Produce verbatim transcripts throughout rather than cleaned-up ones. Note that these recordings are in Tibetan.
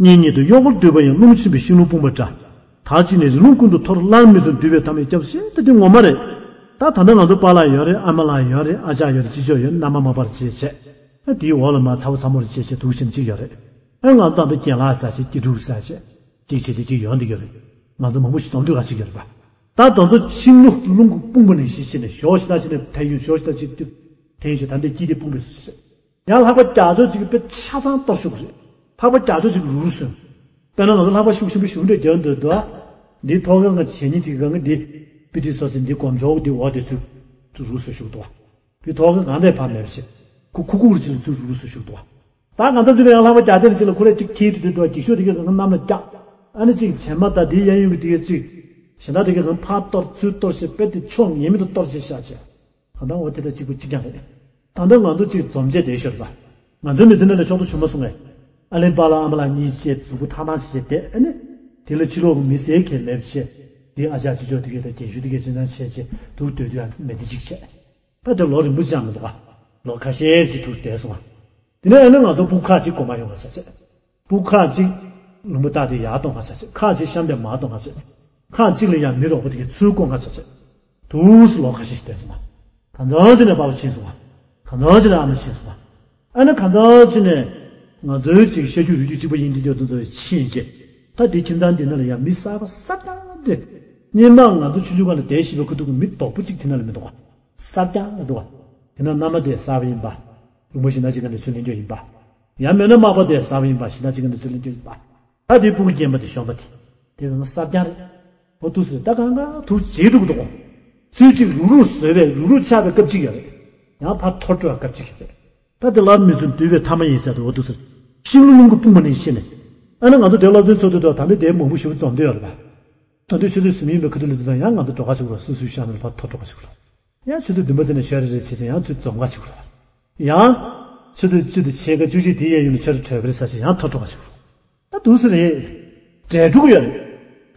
གཉེན་ཉེ་དུ་གཡོག་འཁོར་སྡོད་པ་ཡང་། རླུང་ཆེན་པའི་ཤིང་ལོ་སྤུངས་པ་འདྲ། དར་གཅིག་ནས་རི་ལུང་ཀུན་ཏུ་འཐོར། སླར་མི་འཛོམས་འདུས་པའི་མཐའ་མ་ཡི་སྐྱབས་སུ་མཆི། ད་འདི་ངོ་མ་རེད། ད་ད་ལྟ་ང་ཚོ་པཱ་ལགས་ཡོད་རེད། ཨ་མ་ལགས་ཡོད་རེད། ཨ་ཅག་ཡོད་རེད། ཅི་ཅོག་ཡོད། མནའ་མ་མ་པ་རེད་བྱས་བྱས། ཨ་དེའི་འོག་ལ་མ་ཚ་བོ་ཚ་མོ་རེད་བྱས་བྱས། དུག་ཆེན་གཅིག་ཡོད་རེད། ཨ་ང་ཚོ་ད་ལྟ་རྒན་ལགས་ཟེར་བྱས། སྐྱིད་སྡུག་ཟེར་བྱས། གཅིག་བྱས་བྱས་གཅིག་ཡོང་འདི་ཡོད་རེད། ང་ཚོ་མང་པོ་ཞིག་འཛོམས་འདུས་ཁ་ཅིག་ཡོད་རེད་པ། ད་དང་ཚོ་ཤིང་ལོ་རླུང་གིས་སྤུངས་པ་ནང་བཞིན་བྱས་ནས། ཞོ་ཞིག་ད་བྱས་ནས་ཐལ་ཡོང་། ཞོ་ཞིག་ད་ཅིག་ཐལ་ཡོང་བྱས། ད་འདི་སྐྱིད་དེ་སྤུངས་པའི་སུ་ཞིག་ཡང་ལྷགས་པ་རྒྱ་མཚོ་གཅིག་དཔེ་ཆ་ཚང་གཏོར་ཤོག་རེད། ལྷགས་པ་རྒྱ་མཚོ་གཅིག་རུ་རུ་སོང་། དཔེར་ན་ང་ཚོ་ལྷགས་པ་ཤུགས་ཆེན་པོ་ཞུགས་འདྲ་རྒྱག་འདོད་འདུག་ཨ། འདི་ཐོག་ཁ་ང་བྱས་ཉིན་དེ་གང་གི་འདི་པི་ཏི་སོ་སི་འདི་སྒོམ་ཆོག་འདི་འོག་དེ་ཚུར་ཚུར་རུ་སོ་ཞུགས་འདུག་ཨ། འདི་ཐོག་ཁ་གང་དེ་ཕར་མེད་པ་བྱས། ཁུ་ཁུ་ཁུ་རུ་གཅིག་ཚུར་རུ་སོ་ཞུགས་འདུག་ཨ། ད་ང་ཚོ་འདི་ལ་ཡང་ལྷགས་པ་རྒྱ་དེ་ལ་གཅིག་ལ་ཁོ་རེ་གཅིག་ཁྱེར་དུ་འདུག་ཨ། འགྱིག་ཤོག་དེ་ག་གང་གནམ་ལ་བཀྱག་ཨ་ནི་གཅིག་བྱེ་མ་ད་འདི་གཡས་གཡོན་གྱི་དེ་ག་གཅིག་གཞན་དག་དེ་ག་གང་ཕར་གཏོར་ཚུར་གཏོར་བྱས། དཔེ་དེ་ཕྱོགས་ངེས་མེད་དུ་གཏོར་བྱས་བཞག་བྱས། ད་ལྟ་འོ་དེ་དང་གཅིག་པ་གཅིག་རྐྱང་རེད། ད་ལྟ་ང་ཚོ་གཅིག་འཛོམས་བྱས་བསྡད་ཤོར་བ། ང་ཚོའི་མི་ཚེ་ནང་ལ་ཕྱོགས་གཏོགས་བྱུང་མ་སོང་ངས། ཨ་ལེ་པཱ་ལགས་ཨ་མ་ལགས་གཉིས་བྱས་གཟུགས་པོ་ཐང་ཐང་བྱས་བྱས་བསྡད། ཨ་ནི་དེ་ལ་ཕྱི་ལོགས་ཀྱི་མི་སེར་གྱིས་ལེབ་བྱས། འདི་ཨ་ཅག་ཅི་ཅོག་དེ་གས་དང་རྒན་ཤོས་དེ་གས་ཅི་འདྲ་བྱས་བྱས་འདུག་སྡོད་དུས་ཡང་མེད་དེ་གཅིག་བྱས། ད་དེ་ལོ་རིང་པོ་ཅིག་མི་འདུག་ག་ལོ་ཁ་ཤས་ཅིག་འདུག་བསྡད་སོང་ང་། དེ་ནས་ཨ་ནི་ང་ཚོ་སྤུ་ཁག་ཅིག་གོ་མ་ཡོང་བ་བྱས་བྱས། སྤུ་ཁག་ཅིག་ལུང་པ་བཏགས་ཏེ་ཡར་གཏོང་ག་བྱས་བྱས། ཁག་ཅིག་གཤམ་དེ་མར་གཏོང་ག་བྱས་བྱས། ཁག་ཅིག་ལ་ཡང་མི་རོགས་པ་དེ་གས་ཚུར་བསྐོང་ག་བྱས་བྱས། དུས་སུ་ལོ་ཁ་ཤས་ཤིག་བསྡད་སོང་བ། གང་འཚམ་ཅིག་ནས་པ་ཕ་ཕྱིན་སོང་བ། གང་འཚམ་ཅིག་ནས་ཨ་མ་ཕྱིན་སོང་བ། ཨ་ནི་གང་འཚམ་ཅིག་ནས་ང་ཚོའི་ཅིག་ཤ་རྒྱུས་རུས་རྒྱུད་གཅིག་པ་ཡིན་དེ་འདྲ་དེ་ཚོ་ཕྱིན་བྱས། ད་དེ་ཁྱིམ་ཚང་འདི་ནང་ལ་ཡང་མི་གསར་པ་གསར་རྐྱང་རེད། སྔོན་མ་ང་ཚོ་ཆུང་ཆུང་སྒང་ལ་བསྡད་བཞིན་པའི་ཁུ་ཐུག་གི་མི་རྡོག་པོ་གཅིག་དེ་ནང་ལ་མི་འདུག་ག་གསར་རྐྱང་རེད་འདུག་ག་དེ་ན་མནའ་མ་དེ་གསར་པ་ཡིན་པ། ལུང་པ་གཞན་དག་ཅིག་ག་ནས་ཚུར་ལེན་རྒྱུ་ཡིན་པ། ཡང་མེད་ན་མག་པ་དེ་གསར་པ་ཡིན་པ། གཞན་དག་ཅིག་ག་ནས་ཚུར་ལེན་རྒྱུ་ཡིན་པ། ད་དེ་སྤུ་གུ་རྒན་པ་དེ་གཞོན་པ་དེ། དེ་གང་ག་གསར་རྐྱང་རེད། འོ་འདུག་ཟེར། ད་གང་ག་དུག་བྱེད་འདུག་འདུག་གོ་ཚུལ་གཅིག་རུག་རུག་བཟོས་པས་རུག་རུག་ཆགས་པའི་སྐབས་གཅིག་ཡོད་རེད། ཡང་ཕར་འཐོར་འགྲོ་བའི་སྐབས་གཅིག་ཡོད་རེད། ད་དེ་སླར་མི་འཛོམས་འདུས་པའི་མཐའ་མ་ཡིན་ཟེར་དུས། འོ་འདུག་ཟེར། ཤིང་ལོ་རླུང་གིས་སྤུངས་པ་ནང་བཞིན་ནས། ཨ་ནི་ང་ཚོ་དེ་སློབ་ཚན་ཚོགས་དུས་དང་ད་ལྟ་དེ་མང་པོ་ཞིག་འཛོམས་བསྡད་ཡོད་རེད་པ། ད་དུང་ཆུ་ཚོད་གསུམ་ཡིན་པའི་ཁ་ཐུག་ལ་འདི་དང་ཡང་ང་ཚོ་འགྲོ་ཁ་ཞིག་རེད། སོ་སོའི་ཤག་ནང་ལ་ཕར་འཐོར་འགྲོ་ཁ་ཞིག་རེད། ཡང་ཆུ་ཚོད་བདུན་པ་དེ་ནས་ཤར་རེ་རེ་བྱས་ཏེ་ཡང་ཚུར་འཛོམས་ཁ་ཞིག་རེད། ཡང་ཆུ་ཚོད་བཅུ་དང་ཕྱེད་ཀ་བཅུ་གཅིག་དེ་གཡས་གཡོན་ལ་ཕྱི་རུ་བྲོས་པ་རེད་ཟེར་བྱས་ཡང་འཐོར་འགྲོ་ཁ་ཞིག་རེད། ད་འདུག་སེ་རེད། འབྲས་དྲུག་ཡོད་རེད།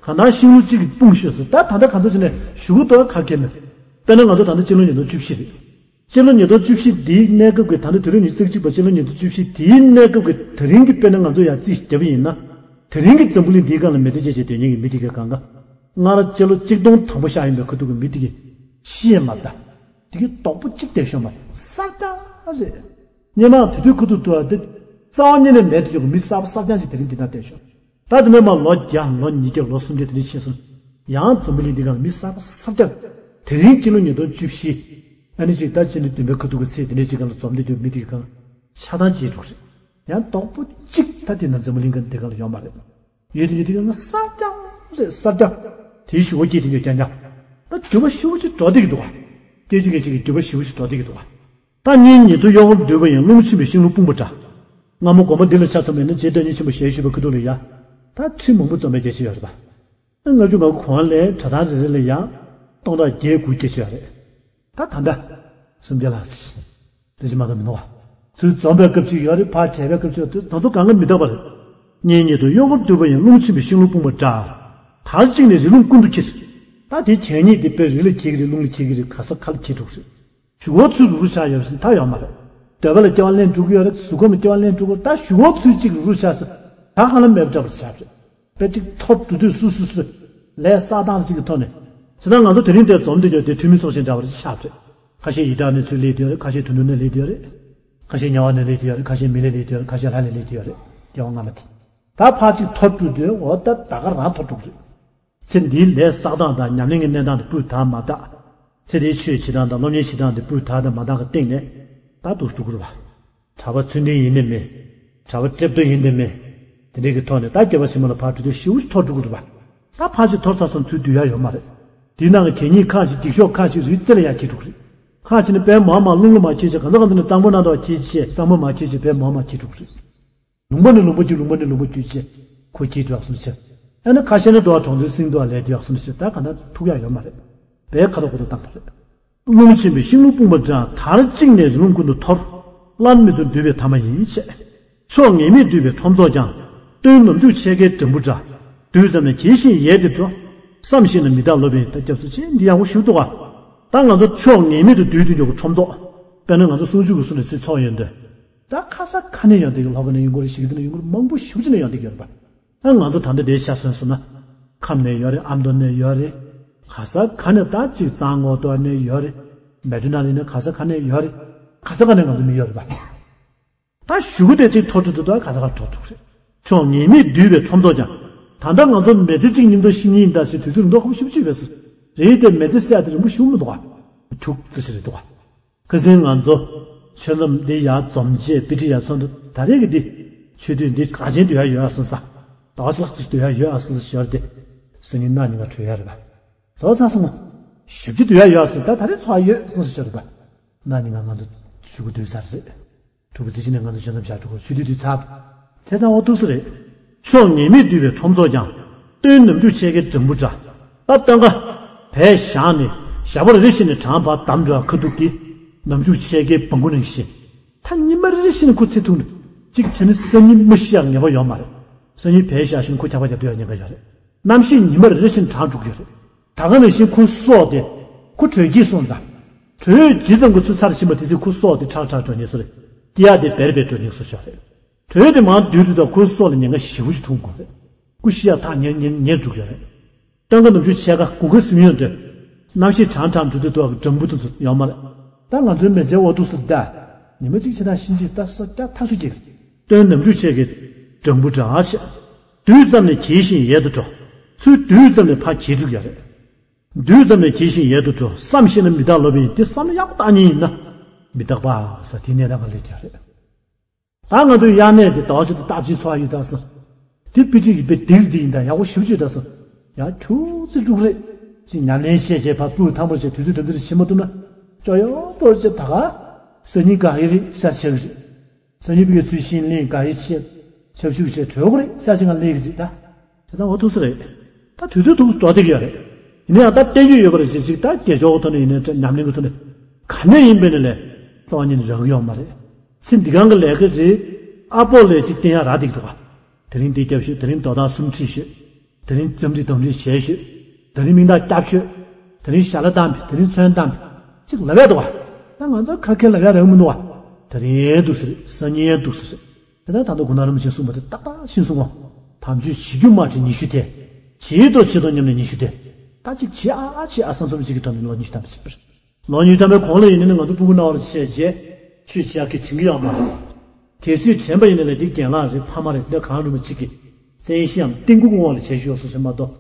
གང་ལྟར་ཤིང་ལོ་གཅིག་གིས་སྤུངས་ཤོར་སོང་། ད་ད་ལྟ་གང་ཚོད་ཅིག་ནས་ཞུ་གི་འདུག་ག་གེ་མེད། དཔེར་ན་ང་ཚོ་ད་ལྟ་སྤྱི་ལོ་ཉིས་སྟོང་བཅུ་བཞི་རེད། སྤྱི་ལོ་ཉིས་སྟོང་བཅུ་བཞི་འདིའི་གནས་སྐབས་ཀྱི། ད་ལྟ་དུས་རབས་ཉི་ཤུ་རྩ་གཅིག་པ་སྤྱི་ལོ་ཉིས་སྟོང་བཅུ་བཞི་འདིའི་གནས་སྐབས་ཀྱི་དེ་རིང་གི་དཔེར་ན་ང་ཚོ་ཡར་རྩིས་བརྒྱབ་པ་ཡིན་ན། དེ་རིང་གི་འཛམ་བུ་གླིང་འདིའི་སྒང་ལ་མི་ཚེ་སྐྱེལ་བྱས་སྡོད་མཁན་གྱི་མི་དེ་གས་གང་ག་སྔར་སྤྱི་ལོ་གཅིག་སྟོང་དང་པོ་ཤར་ཡོང་པའི་ཁ་ཐུག་གི་མི་དེ་གས་ཤི་ཡས་མ་གདའ། དེ་གི་རྡོག་པོ་གཅིག་བསྡད་ཤོར་མ་རེད། གསར་རྐྱང་རེད། སྔོན་མ་དེ་དུས་ཁུ་ཐུག་ཏུ་བ་དེ་རྩ་བ་ཉིད་ནས་མེད་དུ་ཡོད་པའི་མི་གསར་པ་གསར་རྐྱང་ཞིག་དེ་རིང་འདི་ན་བསྡད་ཤོར། ད་དེ་ནས་མར་ལོ་བརྒྱ་ལོ་ཉིས་བརྒྱ་ལོ་སུམ་བརྒྱ་དེ་འདྲ་ཕྱིན་སོང་། ཡང་འཛམ་བུ་གླིང་འདི་ག་ལ་མི་གསར་པ་གསར་རྐྱང་། དེ་རིང་སྤྱི་ལོ་ཉིས་སྟོང་བཅུ་བཞི། ཨ་ནི་ཅིག་ད་སྤྱི་ལོ་བདུན་པའི་ཁ་ཐུག་གི་ཚེས་དེ་འདྲ་ཅིག་སྒང་ལ་འཛོམས་བསྡད་དུས་མི་དེ་གི་སྒང་ཆགས་སྡང་སྐྱེས་འགྲོ་གི་རེད། ཡང་རྡོག་པོ་གཅིག་ད་དེ་ན་འཛམ་བུ་གླིང་འདི་ག་ལ་ཡོད་མ་རེད། ཡོད་དེ་ཡོད་དེ་ཡོད་ན་གསར་རྐྱང་རེད། གསར་རྐྱང་། དེའི་ཞུ་བ་སྐྱེས་དེ་འདྲ་རྐྱང་རྐྱང་། ད་འགྱུར་བ་ཞེ་པོ་ཅིག་འགྲོ་བསྡད་ཀྱི་འདུག་ག་སྐད་ཅིག་སྐད་ཅིག་གིས་འགྱུར་བ་ཞེ་པོ་ཅིག་འགྲོ་བསྡད་ཀྱི་འདུག་ག་ད་གཉེན་ཉེ་དུ་གཡོག་འཁོར་འདུས་པ་ཡང་། རླུང་ཆེན་པོའི་ཤིང་ལོ་སྤུངས་པ་འདྲ། སྔ་མོ་དགོང་མོ་འདི་ལ་ཆ་མཚོན་པས་ན། རྗེ་བདག་ཉིད་ཆེན་པོ་ཞལ་བཞུགས་པའི་ཁ་ཐུག་ལ་ཡ། ད་ཁྲི་མང་པོ་འཛོམས་པའི་རྒྱལ་ཆེན་ཡོད་རེད་པ། ལྔ་བཅུ་ང་དགུ་གོང་ལས་གྲྭ་ཐང་རེ་རེ་ལ་ཡ་སྟོང་ཕྲག་བརྒྱད་དགུ་སྐྱེ་ཆོག་རེད། ད་ད་ལྟ་སུམ་བརྒྱ་ལྷག་ཙམ་ཞིག་དེ་ཅི་མ་གཏོགས་མི་འདུག་བ། ཚུར་འཛོམས་པའི་སྐབས་ཅིག་ཡོད་རེད། ཕར་བྲལ་བའི་སྐབས་ཅིག་ཡོད་རེད། དེ་ཚོ་གང་ག་མི་རྟག་པ་རེད། གཉེན་ཉེ་དུ་གཡོག་འཁོར་འདུས་པ་ཡང་། རླུང་ཆེན་པོའི་ཤིང་ལོ་སྤུངས་པ་འདྲ། དར་གཅིག་ནས་རི་ལུང་ཀུན་ཏུ་འཁྱིལ། ད་དེ་གད་སྙིགས་དེ་དཔེ་རི་ལ་འཁྱིལ་གྱི་རེད། རླུང་ལ་འཁྱིལ་གྱི་རེད། ག་ས་ག་ལ་འཁྱིལ་འགྲོ་གི་རེད། གཞུག་གུ་ཚུར་རུག་རུག་ཆགས་ཡོད་པ་ཞིག་ད་ཡོད་མ་རེད། འདོད་པ་ལ་སྐྱེ་བ་ལེན་འགྲོ་གི་ཡོད་རེད། གཟུགས་ཁམས་ལ་སྐྱེ་བ་ལེན་འགྲོ་གི་རེད། ད་གཞུག་གུ་ཚུར་གཅིག་རུག་རུག་ཆགས་ས་ད་ཧ་ལམ་མེད་པ་འདྲ་པོ་ཆགས་རེད། དཔེ་གཅིག་འཐོར་འགྲོ་དུས་སུ་སུ་སུ་ལས་བསགས་སྟངས་གཅིག་གི་ཐོག་ནས། ཇི་ལྟར་ང་ཚོ་དེ་རིང་འདིར་འཛོམས་བསྡད་ཡོད་དེ་འཐུས་མི་ཚོགས་ཆེན་འདྲ་བ་རེ་ཆགས་རེད། ཁ་ཤས་ཡི་དྭགས་ནས་ཚུར་སླེབས་བསྡད་ཡོད་རེད། ཁ་ཤས་དུད་འགྲོ་ནས་སླེབས་བསྡད་ཡོད་རེད། ཁ་ཤས་དམྱལ་བ་ནས་སླེབས་བསྡད་ཡོད་རེད། ཁ་ཤས་མི་ལས་སླེབས་བསྡད་ཡོད་རེད། ཁ་ཤས་ལྷ་ལས་སླེབས་བསྡད་ཡོད་རེད། སྐྱེ་བ་སྔ་མ་དེ། ད་ཕར་གཅིག་འཐོར་འགྲོ་དུས་འོ་ད་ད་ག་རང་འཐོར་འགྲོ་གི་རེད། ཚེ་འདིའི་ལས་བསགས་སྟངས་དང་ཉམས་ལེན་གྱི་གནས་སྟངས་དེ་སྤུས་དག་མ་དག་ཚེ་འདིའི་ཆོས་བྱེད་སྟངས་དང་སློབ་གཉེར་བྱེད་སྟངས་དེ་སྤུས་དག་དང་མ་དག་གི་སྟེང་ནས། ད་འདུག་འགྲོ་གི་རེད་བ། གྲྭ་པ་ཚུལ་ལྡན་ཡིན་ནི་མེད། གྲྭ་པ་བཀྲེས་ལྟོགས་ཡིན་ནི་མེད། དེ་འདྲའི་གི་ཐོག་ནས་ད་སྐྱེ་བ་ཕྱི་མ་ལ་ཕར་འགྲོ་དུས་ཞེ་པོ་ཅིག་འཐོར་འགྲོ་གི་རེད་པ། ད་ཕར་ཅིག་འཐོར་ཚར་སོང་ཚུར་འདུས་ཡ་ཡོད་མ་རེད། དེའི་ནང་གི་གད་སྙིགས་ཁག་ཅིག་འགྱིག་ཤོག་ཁག་ཅིག་རིའི་རྩེ་ལ་ཡར་འཁྱིལ་འགྲོ་གི་རེད། ཁག་ཅིག་ནི་དཔེ་མང་མང་རླུང་ལ་མར་འཁྱིལ་བྱས། གང་ས་གང་ས་ནས་གཙང་པོ་ནང་དུ་འཁྱིལ་བྱས། གཙང་པོ་མར་འཁྱིལ་བྱས་དཔེ་མང་མང་འཁྱིལ་འགྲོ་གི་རེད། ལུང་པ་ནས་ལུང་པ་བརྒྱུད། ལུང་པ་ནས་ལུང་པ་བརྒྱུད་བྱས་ཁོ་འཁྱིལ་འགྲོ་ཡག་སོང་ཟེར། ཨ་ནི་ཁ་ཤས་ནི་འགྲོ་བ་གྲོང་ཚོའི་སེང་ལྡུང་ལ་སླེབས་འགྲོ་ཡག་སོང་ཟེར། ད་གང་ལྟར་ཐུག་ཡག་ཡོད་མ་རེད། དཔེ་ཁ་ཐོག་ཁོ་ཐོག་བཏང་བ་རེད། རླུང་ཆེན་པོའི་ཤིང་ལོ་སྤུངས་པ་འདྲ། དར་གཅིག་ནས་རི་ལུང་ཀུན་ཏུ་འཐོར། སླར་མི་འཛོམས་འདུས་པའི་མཐའ་མ་ཡིན་བྱས། ཕྱོགས་ངེས་མེད་འདུས་པའི་ཁྲོམ་ཚོགས་ཀྱང་། སྟོན་ནམ་མཇུག་ཕྱེད་ཀའི་འགྲམ་བུ་འདྲ། དུས་ཙམ་ན་གྱེས་ཤིང་ཡལ་ཏེ་འགྲོ། བསམ་ཤེས་ན་མི་རྟག་ལོ་པའི། ད་སྐྱབས་སུ་མཆི། འདི་ཡག་པོ་ཞིག་འདུག་ག་ད་ང་ཚོ་ཕྱོགས་ངེས་མེད་དུ་འདུས་ཏེ་འགྲོ་གི་ཁྲོམ་ཚོགས། དཔེར་ན་ང་ཚོ་གསུང་ཆོས་ཀྱི་ཚུལ་ནས་ཚུར་ཚོགས་ཡོང་དུས། ད་ག་ས་ག་ནས་ཡོང་བསྡད་ཀྱི། ལྷོ་ཁ་ནས་ཡོང་གི་རེད། གཞིས་ཀ་རྩེ་ནས་ཡོང་གི་རེད། མང་པོ་ཞེ་པོ་ཅིག་ནས་ཡོང་བསྡད་ཀྱི་ཡོད་རེད་པ། ད་ང་ཚོ་ད་ལྟ་དེའི་ཆ་མཚོན་སོང་ན། ཁམས་ནས་ཡོད་རེད། ཨ་མདོ་ནས་ཡོད་རེད། ག་ས་ག་ནས། ད་ཅིག་རྩ་སྔོ་ཐོག་ནས་ཡོད་རེད། མལ་གྲོ་ནང་ལ་ཡིན་ན་ག་ས་ག་ནས་ཡོད་རེད། ག་ས་ག་ནས་ང་ཚོ་མི་ཡོད་རེད་པ། ད་གཞུག་གུ་དེ་ཅིག་འཕྲོ་འགྲོ་དུས་ད་ག་ས་ག་འགྲོ་ཐུབ་རེད། ཕྱོགས་ངེས་མེད་འདུས་པའི་ཁྲོམ་ཚོགས་ཀྱང་། ད་ལྟ་ང་ཚོ་མི་ཚེ་གཅིག་ཉིན་ཐོ་བཞི་ཉིན་ད་ཞིག་དུས་ཚོད་རིང་ཐོག་ཁོམ་ཞིབ་ཅིག་བས་སུ། རེད་དེ་མི་ཚེ་ཟེར་ཡ་དེ་རིང་པོ་ཞིག་མི་འདུག་ག་ཁྱུག་ཙི་ཞིག་རེད་འདུག་ག་ཁ་སང་ང་ཚོ་ཆོས་འཛོམས་འདི་ཡར་འཛོམས་བྱས་དཔེ་ཁྲིད་ཡར་ཚོགས་འདུ་ད་རེས་ཀྱི་འདི་ཆོས་དུས་འདི་ག་ཅན་སྡོད་ཡ་ཡོད་ཨ་སང་ས། ཟླ་བ་ལྷག་ཙམ་སྡོད་ཡ་ཡོད་ཨ་སང་ས་ཞོར་དེ། སང་ཉིན་གནངས་ཉིན་ང་བྲོས་ཡ་རེད་པ། ཟླ་བ་ཚ་སོང་ངོ་། ཞེ་པོ་ཅིག་སྡོད་ཡ་ཡོད་ཨ་སང་ད་ད་རེས་ཚོགས་ཡ་ཡོད་སང་ས་ཞོར་རེད་པ། གནངས་ཉིན་ང་ང་ཚོ་ཆུ་ཁུ་སྡོད་ས་རེད། ཕྲུ་གུ་རྩི་ཤིང་ནས་ང་ཚོ་ཞལ་འཛོམས་བཞག་འགྲོ་གི་ཆུ་དུས་དུས་ཚབ། དེ་ཙང་འོ་ཐུག་ས་རེད། ཕྱོགས་ངེས་མེད་འདུས་པའི་ཁྲོམ་ཚོགས་ཀྱང་། སྟོན་ནམ་ཕྱུགས་ཆས་ཀའི་སྦྲང་བུ་འདྲ། ད་སྟོན་ཁ། བས་བཞག་ནས་ཞག་པོ་རེ་བཞིན་ནས་གྲང་བར་འདམ་འགྲོ་ཁ་ཐུག་གི། ནམ་ཕྱུགས་ཆས་ཀའི་སྦྲང་བུ་ནང་བཞིན། ད་ཉི་མ་རེ་བཞིན་ཁོ་ཚེ་ཐུང་ནས་གཅིག་བྱས་ནས་སང་ཉིན་མ་ཤི་ཡག་ངེས་པ་ཡོད་མ་རེད། སང་ཉིན་བས་བཞག་བཞིན་ཁོ་འཁྱག་པ་རྒྱབ་སྡོད་ཡག་ཉེན་ཁ་ཡོད་རེད། གནམ་གཤིས་ཉི་མ་རེ་བཞིན་གྲང་འགྲོ་གི་ཡོད་རེད། ད་ག་ནང་བཞིན་ཁོའི་སྲོག་དེ། ཁོ་བྲོས་སྐྱིད་སོང་ཙང་། བྲོས་ཇི་ཙམ་གྱི་ཚུར་ཚར་ཕྱིན་པ་དེ་ཚེ་ཁོའི་སྲོག་དེ་ཁྲག་ཁྲག་འགྲོ་ཉེན་སོ་རེད། སྐྱེ་ཡག་དེ་བེར་བེར་འགྲོ་ཉེན་སོ་ཤོག་རེད། བྲོས་དེ་མང་བསྡུས་རུ་དང་ཁོའི་སྲོག་ལ་ཉེན་ཁ་ཞེ་པོ་ཞིག་ཐུག་དགོས་རེད། ཁོ་ཤི་ཡག་ཐག་ཉེ་ཉེ་ཉེར་འགྲོ་གི་ཡོད་རེད། སྟོན་ཁ་ནམ་ཕྱུགས་ཆས་ཀ་དགུན་ཁ་གཟིམ་ཡོལ་དུ། གནམ་གཤིས་གྲང་གྲང་འགྲོ་དུས་དུ་སྦྲང་བུ་དུ་ཚུར་ཡོང་མ་རེད། ད་ང་ཚོའི་མི་ཚེ་འོ་ཐུག་སུ་ད། ཉི་མ་གཅིག་ཕྱི་ནང་ཕྱིན་ཅིག་ད་སོ་སྐྱ་ཐག་སུ་སྐྱེ། སྟོན་ནམ་ཕྱུགས་ཆས་ཀྱི་སྦྲང་བུ་འདྲ་ཆེ། དུས་ཙམ་ནས་གྱེས་ཤིང་ཡལ་དུ་འགྲོ། ཚུལ་དུས་ཙམ་ནས་ཕར་གྱེས་འགྲོ་ཡ་རེད། དུས་ཙམ་ནས་གྱེས་ཤིང་ཡལ་དུ་འགྲོ་བསམ་ཤེས་ན་མི་རྟག་ལོབས་ཡིན་དེ་བསམ་བློ་ཡག་པོ་བཏང་ཉིན་ཡིན་ན། མི་རྟག་པ་ས་དེ་ནས་རང་ག་ལས་ཀྱང་རེད། ད་ང་ཚོའི་དབྱར་གནས་དེ་ཟླ་བ་གཅིག་ཏུ་སྟབས་གཅིག་ཚོགས་ཡོད་ད་ས། དེ་དཔེ་ཁྲིད་ཀྱི་དཔེ་དེར་དེ་ཡིན་ད་ཡག་པོ་ཞེ་པོ་ཅིག་ད་ས། ཡང་ཁྱུག་ཙི་དཀྲུག་རེད། ཅིག་ཉམས་ལེན་བཤད་བྱས་ཕར་སྤུས་དམ་པོར་བྱས་དུས་ཚོད་དེ་འདིར་ཕྱིན་མ་ཐུབ་ན། སྐྱོ་ཡོང་པོར་བྱས་ད་ག་སང་ཉིན་དགག་ཡི་རེད་ས་ཆགས་ཀྱི་རེད། སང་ཉིན་བུ་གའི་ཚུལ་ཤིང་ལེན་དགག་ཡི་བྱས། ཆབ་ཞུགས་བྱས་གྲོལ་གི་རེད་ས་ཆ་ང་ལས་ཀྱི་རེད་ད། དེ་ལྟ་འོ་ཐུག་ས་རེད། ད་དུས་ཚོད་ཐུག་འགྲོ་བསྡད་ཀྱི་ཡོད་རེད། ཡིན་ན་ཡང་ད་བསྟན་རྒྱུ་ཡོད་པ་རེད་ཅེས་ཅིག་ད་དགེ་སྦྱོར་གྱི་ཐོག་ནས་ཡིན་ནའི་ཉམས་ལེན་གྱི་ཐོག་ནས་ག་ནས་ཡིན་པའི་ནས་ལས་གཙོ་བོ་ཉིད་ནས་རག་གི་ཡོད་མ་རེད། ཚེ་འདི་གང་གི་ལས་ཀ་རེད། ཨ་ཕོ་ལས་ཅིག་བསྟན་ཡ་རག་བསྡད་ཀྱི་འདུག་ག་དེ་རིང་འདི་རྒྱབ་ཤོད། དེ་རིང་དོ་དང་གསུམ་ཁྲིད་ཤོད། དེ་རིང་རྩོམ་སྒྲིག་དོམ་སྒྲིག་བྱས་ཤོད། དེ་རིང་མིང་རྟགས་སྐྱབས་ཤོད། དེ་རིང་ཞལ་ལག་བཏང་བས་དེ་རིང་ཚོན་བཏང་བས་ཅིག་ལབ་ཡ་འདུག་ག་ད་ང་ཚོ་ཁ་མཁས་ལབ་ཡ་རག་མི་འདུག་ག་དེ་རིང་འདུག་ས་རེད། སང་ཉིན་འདུག་ས་རེད། དེ་ལྟར་ད་ལྟ་གུ་ན་རིན་པོ་ཆེས་གསུངས་པ་དེ་ཏག་ཏག་ཤེས་སོང་ངོ་། དམ་ཆོས་བྱེད་རྒྱུ་མ་བྱེད་ཉི་ཤུ་དེ། བྱེད་དོ་བྱེད་དོ་སྙམ་ནས་ཉི་ཤུ་དེ། ད་ཅིག་བྱེད་ཨ་ཨ་བྱེད་ཨ་བསམ་བསམ་ཅིག་གི་ཐོག་ནས་ལོ་ཉི་ཤུ་ཐམ་པ་ཕྱིན་པ་རེད། ལོ་ཉི་ཤུ་ཐམ་པའི་གོང་ལ་ཡིན་ན་ནི་ང་ཚོ་ཕྲུ་གུ་ན་བར་བྱས་རྗེས་ཆོས་བྱེད་ཡག་གི་བྱིན་གྱི་ཡོད་མ་རེད། གལ་སྲིད་དྲན་པ་ཡིན་ན་ལས་འདི་རྒན་ལགས་རེད་ཕ་མ་རེད་འདི་གང་རུང་བ་གཅིག་གིས་བཙན་ཤེད་ཡང་བསྟེན་དགོས་ཀྱི་དབང་ལ་བྱས་ཤོག་སོ་ཟེར་མ་གཏོགས།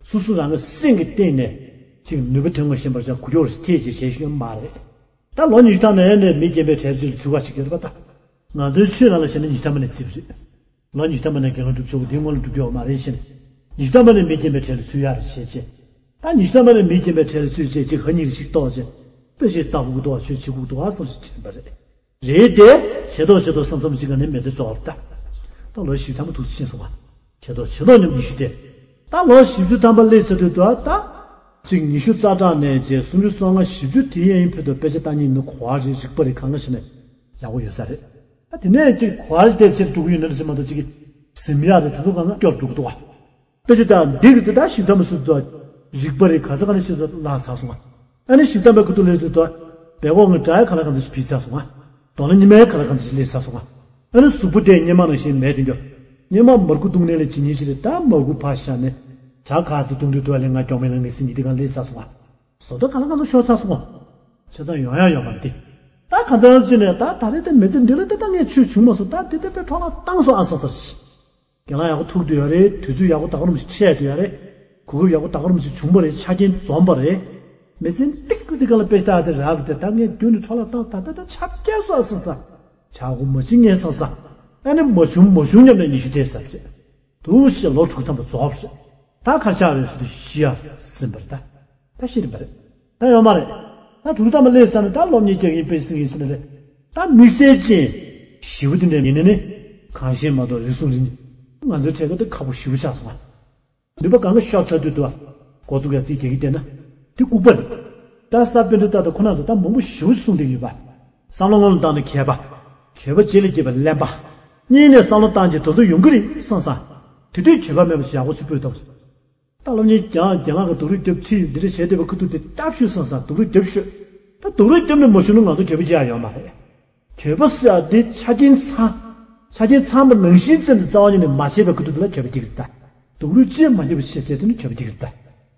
སོ་སོ་རང་གི་སེམས་ཀྱི་སྟེང་ནས་ཅིག་ནུས་པ་ཐོན་དགོས་ཤེས་པར་ཅང་གུ་ཀྱོག་རེ་ཐེ་ཅེས་བྱས་ཤོག་མ་རེད། ད་ལོ་ཉི་ཤུ་ཐམ་ནས་ནས་མི་རྒན་པའི་གྲལ་ཚུལ་ཚུལ་ཁ་ཞིག་ཡོད་པ་ད། ང་ཚོའི་ཆོས་ནང་ལ་བྱས་ན་ཉི་ཤུ་ཐམ་པ་ནས་བརྩིས་པ་རེད། ལོ་ཉི་ཤུ་ཐམ་པ་ནས་རྒན་ལགས་སྒྲུབ་ཆོག་གི་འདིའི་སྔོན་ལ་སྒྲུབ་ཀྱི་ཡོད་མ་རེད་ཞེས་ནས། ཉི་ཤུ་ཐམ་པ་ནས་མི་རྒན་པའི་གྲལ་ལ་ཚུད་ཡག་རེད་ཞེས་བྱས། ད་ཉི་ཤུ་ཐམ་པ་ནས་མི་རྒན་པའི་གྲལ་ལ་ཚུད་བྱས་ཅིག་ཧ་ཉིག་རེ་ཞིག་གཏོགས་བྱས། དཔེ་ཞིག་ལྟ་དགོས་ཀྱི་འདུག་བ་ཆོས་བྱེད་དགོས་ཀྱི་འདུག་བ་བསམ་ཞིག་དྲན་པ་རེད། རེད་དེ། བྱེད་དོ་བྱེད་དོ་བསམ་བསམ་ཞིག་ག་ནས་མི་ཚེ་རྫོགས་པ་ད། ད་ལོ་བཞི་ཐམ་པ་ཐུག་ཕྱིན་སོང་བ། བྱེད་དོ་བྱེད་དོ་སྙམ་ཉི་ཤུ་དེ། ད་ལོ་བཞི་བཅུ་ཐམ་པ་སླེབས་ཚར་དུས་དུ་ད། གཅིག་ཉི་ཤུ་རྩ་གྲངས་ནས་བྱས་སུམ་ཅུ་སོ་ལྔ་བཞི་བཅུ་དེ་ཡན་ཡིན་ཕུད་དུ་དཔེ་ཆ་ལྟ་ཉིན་ནི་གོ་བ་རེད་རིག་པ་རེད་གང་ག་ཞིག་ནས་ཡག་པོ་ཡོད་ས་རེད། ད་དེ་ནས་གཅིག་གོ་བ་རེད་དེ་ཕྱིར་འགྲོ་གི་ཡོད་ན་རེད་ཟེར་མ་གཏོགས་གཅིག་གིས་ཟིན་ཡག་རེད་དེ་ཚོ་གང་ག་སྐྱོར་འགྲོ་གི་འདུག་བ། དཔེ་ཆ་ལྟ་འདི་གི་ཚེ་ད་བཞི་ཐམ་པ་སུ་དུ་རིག་པ་རེད་ག་ས་ག་ནས་ཤེས་ཚོད་ལ་ཚར་སོང་བ། ཨ་ནི་ཞིབ་ཐམ་པའི་ཁུ་ཐུག་ལས་དུས་དོ། བལ་གོག་ངི་དགྲ་ཡ་ག་ལ་གང་ཚོ་ཞིག་བིས་ཚར་སོང་ང་། དོ་ན་ཉི་མའི་ག་ལ་གང་ཚོ་ཞིག་ལས་ཚར་སོང་ང་། ཨ་ནི་གཟུགས་པོ་དེ་སྙེ་མ་ནང་བཞིན་མེད་དེ་འགྱོ། སྙེ་མ་མར་ཁུ་བཏུང་ནས་ལས་ཇི་ཉིན་ཞིག་རེད་ད་མར་ཁུ་ཕར་བཞག་ནས། བྱ་ག་ཚོ་བཏུང་དུས་དོ་ལས་ང་གྱོང་མེད་ལ་ངས་སྲིད་ཉི་དེ་གང་ལས་ཚར་སོང་ང་། བཟོ་ལྟ་ག་ལ་གང་ཚོ་ཤོར་ཚར་སོང་ང་། ཆ་ཚང་ཡོང་ཡ་ཡོང་མ་རེད་དེ། ད་གང་ཚང་ཅི་ནས་ད་ད་རེད་དེ་མི་ཚེ་འདི་ལ་དེ་ད་ངས་ཆོས་བྱུང་མ་སོང་ད་དེ་དེ་དཔེ་འཕྲོ་བརླག་བཏང་སོང་ཨ་ས་ས་ཞིག་རྒན་ལགས་ཡག་པོ་ཐུག་བསྡད་ཡོད་རེད། དུས་ཚོད་ཡག་པོ་ད་ག་རུམ་ཞིག་འཕྲད་བསྡད་ཡོད་རེད། གོ་སྐབས་ཡག་པོ་ད་ག་རུམ་ཞིག་བྱུང་བ་རེད། ཆ་རྐྱེན་འཛོམས་པ་རེད། མི་ཚེ་ཏིག་ཏིག་ག་ལ་དཔེ་ལྟ་དེ་རག་དེ་ད་ངས་རྒྱུན་ནས་འཕྲོ་བརླག་བཏང་ད་ད་ད་ཆ་རྐྱེན་སོགས་སོང་ས། ཆ་གོ་མ་ཅི་ངས་སོང་ས། ཨ་ནི་མ་བྱུང་མ་བྱུང་སྙམ་ནས་ཉི་ཤུ་དེ་ཟེར་རེད། དུ་ཞེས་ལོ་དྲུག་ཐམ་པ་རྫོགས་རེད། ད་ཁར་ཆག་རེད་ཟེར་དུས་ཤི་ཡ་ཟིན་པ་རེད་ད། ད་ཤི་རིན་པ་རེད། ད་ཡོད་མ་རེད། ད་དྲུག་ཐམ་པ་སླེབས་ས་ནས་ད་སློབ་གཉེར་རྒྱག་གིན་དཔེ་སྲིད་ཡིན་ཟེར་ནས་རེད། ད་དམིགས་བསལ་ཅན། ཞི་བ་དེ་འདྲ་ཡིན་ནི་ནི། གང་ཤེས་མ་གཏོགས་རིག་གསུམ་རིག་གནས། ང་ཚོའི་གྲས་ཀ་དེ་ཁག་པོ་ཞི་བ་ཆགས་སོང་ང་། ནུས་པ་གང་ག་ཤོར་ཚར་དུས་དུ་བ། འགོ་ཚུགས་ཡ་རྩིས་རྒྱག་གི་བསྡད་ན། དེ་ལྐུགས་པ་རེད། ད་ས་པཎ་ཌི་ཏ་དང་ཁོ་རང་ཚོ་ད་མང་པོ་ཞི་བ་གསུངས་བསྡད་ཡོད་པ། བསམ་བློ་སྔོན་ལ་བཏང་ནས་མཁས་པ། མཁས་པ་རྗེས་ལ་སྐྱེས་པ་གླེན་པ། གཉིས་ནས་བསམ་བློ་བཏང་རྗེས་དོན་དུ་ཡོང་གི་རེད་བསམ་ས། དེ་དུས་བྱེད་པ་མེད་པ་ཞིག་ཡག་པོ་ཚུར་ཕུད་ཐུབ། ད་སློབ་གཉེར་ཀྱང་རྒན་ལགས་ཀྱི་སྡུག་རུས་རྒྱབ་ཁྲིད་འདི་འདྲ་བྱས་བསྡད་པ་ཁུ་ཐུག་དེ་སྐྱབས་ཞུས་སོང་ས་སྡུག་རུས་རྒྱབ་ཤོད། ད་སྡུག་རུས་རྒྱབ་ནས་མ་ཞུ་ན་ང་ཚོ་བྱེད་པ་རྒྱག་ཡོད་མ་རེད། གྱོད་པ་ཟེར་ཡ་དེ་ཆ་རྐྱེན་ཚང་། ཆ་རྐྱེན་ཚང་པ་ནང་བཞིན་བཙལ་ནས་རྩ་བ་ཉིད་ནས་མ་བྱས་པའི་ཁ་ཐུག་དེ་ལ་གྱོད་པ་སྐྱེ་གི་རེད་ད། སྡུག་རུས་ཅི་ཡང་མ་བརྒྱབ་པ་བྱས་ཟེར་དེ་ནི་གྱོད་པ་སྐྱེ་གི་རེད་ད།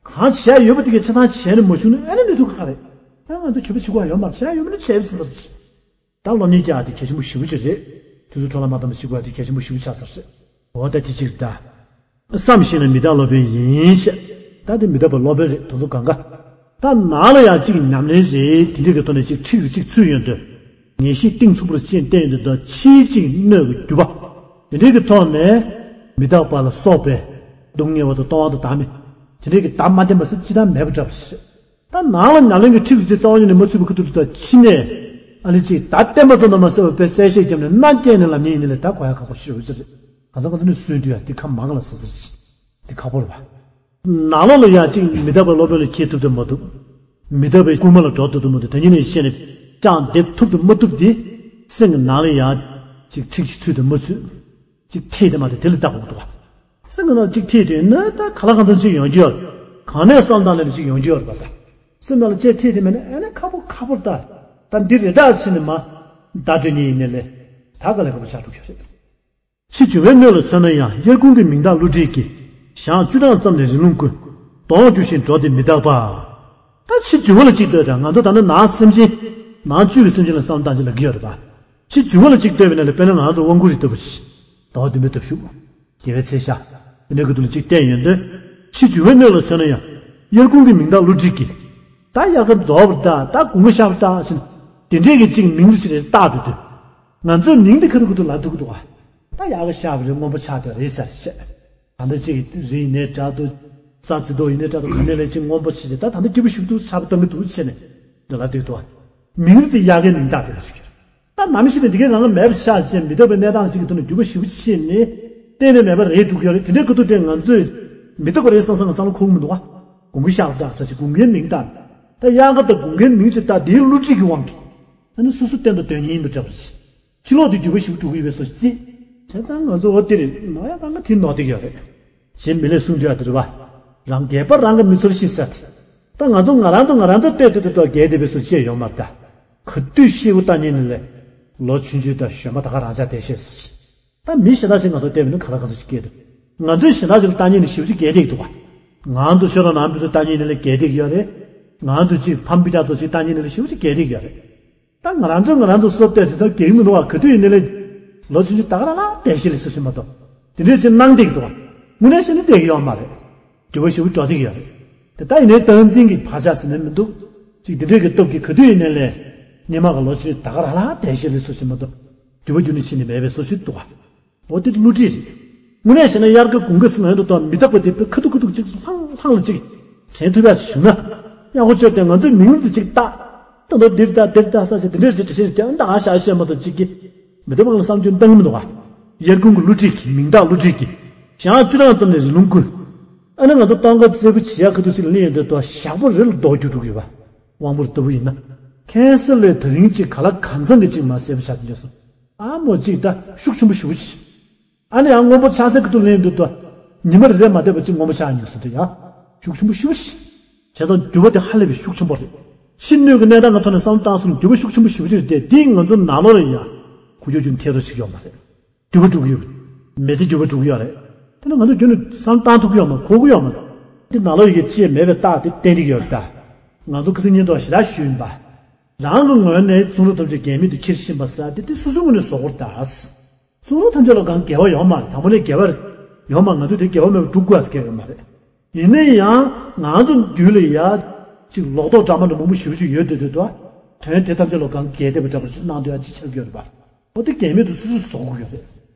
གང་བྱས་ཡོད་པ་དེ་གའི་ཆ་ཚང་བྱས་ནས་མ་བྱུང་ན་ཨ་ནི་ནུས་ཐུབ་ཁ་རེད། ཨ་ང་ཚོ་གྱོད་པ་བྱེད་དགོས་ཡོད་མ་རེད། བྱས་ཡོད་མ་ནི་བྱས་པ་ཟེར་ཟེར། ད་སློབ་གཉེར་རྒྱག་དེ་གལ་ཆེན་པོ་ཞེ་པོ་ཅིག་རེད། དུས་ཚོད་འཕྲོ་བརླག་མ་གཏོང་བ་བྱེད་དགོས་དེ་གལ་ཆེན་པོ་ཞེ་པོ་ཆགས་ཚར་རེད། འོ་ད་དེ་གཅིག་རེད་ད། བསམ་ཤེས་ན་མི་རྟག་སློབ་དཔོན་ཡིན་ཞེས། ད་དེ་མི་རྟག་པའི་སློབ་དཔོན་རེད་དེ་ཚོ་གང་ག་ད་ནང་ལ་ཡང་གཅིག་ཉམས་ལེན་རེད་དེ་འདྲའི་གི་ཐོག་ནས་གཅིག་ཁྲིགས་རེ་གཅིག་ཚུད་ཡོང་དུས། ངེས་ཤེས་གཏིང་ཚུགས་པར་ཅན་བསྟན་ཡོང་དུས་ད་ཕྱིའི་གཅིག་སྣོད་ཀྱི་རྒྱུ་བ། དེ་འདྲའི་གི་ཐོག་ནས་མི་རྟག་པ་ལ་སོགས་པའི་སྡུག་བསྔལ་བ་དང་ལྟུང་བ་དང་བདག་མེད། དེ་འདྲའི་གི་བདག་མ་བསྟན་པ་ཟེར་ཅི་ལྟར་མེད་པ་འདྲ་བ་ཞིག་ད་ནང་ལ་ཉམས་ལེན་གྱི་ཁྲིད་ཀྱི་རྩ་བ་ཉིད་ནས་མ་ཚུད་པའི་ཁུ་ཐུར་དུ་ད་ཕྱི་ནས་ཨ་ནི་ཅིག་ད་བསྟན་པ་ཙམ་དུ་མ་ཟད་པར་གསལ་བཤད་བརྒྱབ་ནས་མནའ་བསྐྱལ་ནས་ལམ་ཉེས་ཡིན་ནི་ལས་ད་གོ་ཡ་ཁག་པོ་ཞིག་རེད། གང་ཟག་གང་ཚོ་ནས་སུན་དུས་ཡ་འདི་ཁ་མང་ལ་ཟེར་ཟེར་ཞིག་འདི་ཁག་པོ་རེད་པ། ནང་ལོགས་ལ་ཡ་ཅིག་མི་རྟག་པའི་སློབ་དཔོན་ལ་ཁྱེད་ཐུབ་དུ་མ་ཐུབ། མི་རྟག་པའི་སྐུལ་མ་ལ་འགྲོ་ཐུབ་དུ་མ་ཐུབ་དོན་གཉིས་ནས་བཤད་ནས་ཅང་འདེབས་ཐུབ་དུ་མ་ཐུབ་འདི་སེམས་ཀྱི་ནང་ལ་ཡ་ཅིག་ཁྲིགས་ཤིག་ཚུད་དུ་མ་ཚུད། གཅིག་ཐེག་དེ་མ་དེ་དེ་ལ་བལྟ་དགོས་འདུག་བ། སེམས་ཀྱི་ནང་གཅིག་ཐེག་དེ་ན་ད་ག་ལ་གང་འཚམ་ཅིག་ཡོང་རྒྱུ་ཡོད། གང་ནས་བསམ་བཏང་ལས་ལ་ཅིག་ཡོང་རྒྱུ་ཡོད་རེད་པ་ད། སེམས་ནང་ལ་ཅིག་ཐེག་དེ་མེད་ན་ཨ་ནི་ཁག་པོ་ཁག་པོ་རེད་ད། ད་འདི་རེད་ད་ཟེར་ནས་མ་བརྡ་སྤྲོད་ཉིན་ཡིན་ནའི་ལས་ད་ག་ལས་ཁག་པོ་ཆགས་འགྲོ་གི་རེད། ཕྱི་འབྱུང་བའི་སྣོད་ལ་མཚོན་ན་ཡང་དབྱར་ཁུང་གི་མིང་བཏགས་བསླུ་བྲིད་ཀྱིས་ཞག་བཅུ་གྲངས་ཙམ་ནས་རི་ལུང་ཀུན་གདོང་བཅུག་བཞིན་འགྲོ་སྟེ་མི་རྟག་པ། ད་ཕྱི་འབྱུང་བ་ལ་གཅིག་ལྟོས་དང་ང་ཚོ་ད་ནི་ནང་སེམས་ཅན། ནང་བཅུད་ཀྱི་སེམས་ཅན་ལ་བསམ་བཏང་ཅིག་ལབ་ཀྱི་ཡོད་རེད་པ། ཕྱི་འབྱུང་བ་ལ་གཅིག་ལྟོས་པའི་ནང་ལ་དཔེར་ན་ང་ཚོ་དབང་བསྐུར་རིགས་ལྟ་བུ་ཞིག་ཟླ་བ་བདུན་པའི་སྟོབས་ཤུགས། རྒྱལ་བའི་ཚལ་ཤ། དེ་འདྲའི་སྐུ་དུ་ལ་གཅིག་བསྟན་ཡོད་འདོད། ཕྱི་འབྱུང་བའི་སྣོད་ལ་མཚོན་ན་ཡང་། དབྱར་ཁུང་གི་མིང་བཏགས་བསླུ་བྲིད་ཀྱིས། ད་དབྱར་ཁ་རྫོགས་པ་རེད་ད་ད་དགུན་ཁ་ཤར་བ་རེད་ད་ཟེར། དེ་འདྲའི་གི་གཅིག་མིང་ཅིག་རེ་བཏགས་འགྲོ་དུས། ང་ཚོའི་མིང་འདི་ཁ་ཐུག་ཁ་ཐུག་ལབ་ཐུབ་ཀྱི་འདུག་ག་ད་དབྱར་ཁ་ཤར་བ་རེད་སྔོན་པོ་ཆགས་བསྡད་རེད་ཟེར་བཤད། ད་ལྟ་གཅིག་རི་ཡིན་ནའི་འདྲ་འདུག་རྩྭ་རྩི་ཏོག་ཡིན་ནའི་འདྲ་འདུག་ག་ནས་ལས་གཅིག་སྔོན་པོ་ཞིག་རེད་ད་ད་ལྟ་སྐྱིད་པོ་ཞིག་འདུག་ཆར་པ་བཏང་གི་འདུག་བྱས་ནས་འདི་ལབ་བསྡད་འདུག་མིང་འདི་དབྱར་ཁའི་མིང་བཏགས་བསྡད་པ་ཞིག་གིས། ད་ནམ་ཞིག་ནས་འདི་གའི་རང་ལ་མེད་པ་ཆགས་ཅན་མི་རྟག་པའི་གནས་སྟངས་ཤིག་གི་ཐོག་ནས་འགྱུར་བ་ཞེ་པོ་ཕྱིན་ནས་གཏན་ནས་མེད་པ་རེད་འགྲུབ་ཀྱི་ཡོད་རེད། དེ་འདྲའི་ཁ་ཐུག་དེ་ང་ཚོས་མི་རྟག་པ་རེད་བསམ་བསམ་ང་བསམ་བློ་འཁོར་གྱི་མི་འདུག་ག་དགུན་ཁའི་ཞག་རུ་བཏགས་ས་ཅིག་དགུན་ཁའི་མིང་བཏགས་ནས་ད་དབྱར་ཁ་དང་དགུན་ཁའི་མིང་ཅིག་བཏགས་དེའི་བསླུ་བྲིད་ཀྱི་དབང་གིས་ཨ་ནི་སོ་སོ་གཏན་དུ་དོན་གཉིས་ཡིན་པ་འདྲ་པོ་ཞིག་ཕྱི་ལོགས་དེ་འགྱུར་བ་ཞེ་པོ་འགྲོ་གི་ཡོད་པའི་བཟོ་ཞིག་བརྩིས། བྱས་ཙང་ང་ཚོ་འོ་དེ་རེད་ནོར་ཡ་གང་ག་དེ་ནོར་བསྡད་ཀྱི་ཡོད་རེད། གཞན་མི་ལས་གསུང་རྒྱུ་ཡ་དེ་རེད་བ། རང་རྒས་པ་རང་གི་མི་ཚོར་ཤེས་ས་དེ། ད་ང་ཚོ་ང་རང་ཚོ་ང་རང་ཚོ་ལྟོས་ལྟོས་ལྟོས་ལྟོས་རྒས་བསྡད་པའི་བཟོ་ཅི་ཡང་ཡོད་མ་རེད་ད། ག་དུས་ཤི་བོ་ལྟ་ཉིན་ནི་ལས། ལོ་ཆུང་ཆུང་དང་གཞོན་པ་ད་ག་རང་ཆགས་བསྡད་ཤེས་སོ། ད་མི་གཞན་དག་ཅིག་ང་ཚོ་བལྟས་པ་ན་ག་ལ་ག་ཚོད་ཅིག་སྐྱེས་འདུག་ང་ཚོའི་གཞན་དག་ཅིག་ལ་ལྟ་ཉིན་ནི་ཞེ་པོ་ཅིག་རྒས་བསྡད་ཀྱི་འདུག་ག་ང་ཚོ་ཤོད་རོགས་ནང་མི་ཚོ་ལྟ་ཉིན་ནི་ལས་རྒས་བསྡད་ཀྱི་ཡོད་རེད། ང་ཚོ་ཅིག་ཕམ་པི་ཏྲ་ཚོ་ཅིག་ལྟ་ཉིན་ནི་ལས་ཞེ་པོ་ཅིག་རྒས་བསྡད་ཀྱི་ཡོད་རེད། ད་ང་རང་ཚོས་ང་རང་ཚོ་སོ་བལྟས་དེ་ཚོ་གེགས་མི་འདུག་བ། ག་དུས་ཡིན་ནའི་ལས་ལོ་ཆུང་ཆུང་ད་ག་རང་ལ་བསྡད་ཤེས་ལས་སུ་ཞིག་མ་གཏོགས་དེ་འདྲས་ཅིག་གནང་བསྡད་ཀྱི་འདུག་བ། དངོས་གནས་བཤད་ན་བསྡད་ཀྱི་ཡོད་མ་རེད། འགྱུར་བ་ཞེ་པོ་འགྲོ་བསྡད་ཀྱི་ཡོད་རེད། དེ་ལྟ་ཡིན་ནའི་སྟངས་འཛིན་གྱི་བག་ཆགས་ཟེར་ནས་མི་འདུག་ཅིག་དེ་འདྲས་ཀྱི་སྟོབས་ཀྱིས་ག་དུས་ཡིན་ནའི་ལས་སྔོན་མ་གི་ལོ་ཆུང་ཆུང་ད་ག་རང་ལ་བསྡད་ཤེས་ལས་སུ་ཞིག་མ་གཏོགས་འགྱུར་བ་འགྱུར་ནི་ཕྱིན་ནི་མེད་པའི་བཟོ་ཞིག་འདུག་བ། འོ་དེ་བསླུ་བྲིད་རེད། དངོས་གནས་བྱས་ན་དབྱར་ཁ་དགུན་ཁ་ཟེར་ན་ཡོད་དོ་མི་རྟག་པ་དེ་དཔེ་ཁ་ཐུག་ཁ་ཐུག་ཅིག་ལྷང་ལྷང་ལ་ཅིག་དྲན་ཐུབ་ཡ་བྱུང་ན། ཡག་པོ་བྱས་ཏེ་ང་ཚོའི་མིང་འདི་ཅིག་བཏགས། ད་ལྟ་འདིར་བཏགས་འདིར་བཏགས་ས་ཆ་དེ་འདྲར་ཅིག་དྲི་ཤེས་ཀྱང་ད་ང་ཤ་ཤེས་མ་གཏོགས་ཅིག་གིས་མི་རྟག་པ་ལ་བསམ་རྒྱུ་འདང་མི་འདུག་ག་དབྱར་ཁུང་གི་བསླུ་བྲིད་ཀྱི་མིང་བཏགས་བསླུ་བྲིད་ཀྱི་ཞག་བཅུ་གྲངས་ཙམ་ནས་རི་ལུང་ཀུན། ཨ་ནི་ང་ཚོ་སྟོན་ཁ་བཙལ་པོ་བྱེད་ཡ་ཁ་ཐུག་ཅིག་ལ་སླེབས་ཡོང་དུས་ད་ཞག་པོ་རི་ལ་རྡོ་རྒྱུག་འགྲོ་གི་ཡོད་པ། དབང་པོར་ལྟ་བུ་ཡིན་ན། ཁ་སང་ལས་ད་རིང་ཅིག་ག་ལ་གང་འཚམ་གྱི་ཅིག་མ་གསལ་པོ་ཆགས་ཀྱི་འཇོག་སོང་། ཨ་མོ་ཅིག་ད་ཤུགས་ཆེན་པོ་ཞེ་པོ་ཅིག་ཨ་ནི་ཡང་སྔོན་པོ་ཆགས་སའི་ཁ་ཐུག་ལེན་འདུག་ཏོ། ཉི་མ་རེ་རེ་མ་བསྡད་པ་ཅིག་སྔོན་པོ་ཆགས་ཉུང་སོང་དུ་ཡ། ཤུགས་ཆེན་པོ་ཞེ་པོ་ཅིག་བྱས་ཙང་འགྱུར་བ་དེ་ཧ་ལས་པའི་ཤུགས་ཆེན་པོ་རེད། ཕྱི་སྣོད་ཀྱི་གནས་སྟངས་ཀྱི་ཐོག་ནས་བསམ་བློ་བཏང་སོང་འགྱུར་བ་ཤུགས་ཆེན་པོ་ཞེ་པོ་ཅིག་རེད་དེ་འདིའི་ང་ཚོ་ནང་ལོགས་ལ་ཡ། ཁུ་ཁྱོ་ཁྱོ་ཐེ་རུ་ཞིག་ཡོད་མ་རེད། འགྱུར་བ་འགྲོ་གི་ཡོད། མི་ཚེ་འགྱུར་བ་འགྲོ་གི་ཡོད་རེད། དེ་ནི་ང་ཚོ་རྒྱུན་ནས་བསམ་བློ་བཏང་ཐུབ་ཀྱི་ཡོད་མ་རེད་གོ་གི་ཡོད་མ་རེད། དེ་ནང་ལོགས་ཡི་གེ་ཅི་ཡང་མེད་པའི་རྟགས་དེ་བསྟན་གྱི་ཡོད་རེད་ད། ང་ཚོ་ཁ་སང་ཉིན་ཐོག་ཞེ་དྲག་ཞུས་ཡིན་པ། རང་གི་ངོས་ནས་གསུང་རབ་ཐམས་ཅད་འགལ་མེད་དུ་ཁྱེར་ཕྱིན་པ་ཟེར་དེ་དེ་སོ་སོའི་ངོས་ནས་བཟོ་དགོས་རེད་ད། གསུང་རབ་ཐམས་ཅད་ལ་གང་འགལ་བ་ཡོད་མ་རེད། དང་པོ་ནས་འགལ་བ་ཡོད་མ་རེད། ང་ཚོས་དེ་འགལ་བ་མེད་པར་སྒྲུབ་དགོས་ཟེར་མཁན་ཡོད་མ་རེད། ཡིན་ན་ཡང་ང་ཚོ་རྒྱུད་ལ་ཡ། ཅིག་ལོག་རྟོག་འདྲ་མ་འདྲ་མང་པོ་ཞེ་པོ་ཅིག་ཡོད་དེ་དུས་དོ། དོན་དེ་ཐམས་ཅད་ལ་གང་འགལ་བསྡད་པ་འདྲ་པོ་ཅིག་གནང་འདོད་ཡ་ཅིག་ཆགས་ཀྱི་ཡོད་རེད་པ། འོ་དེ་འགལ་མེད་དུ་སོ་སོས་བཟོ་དགོས་ཀྱི་ཡོད་རེད།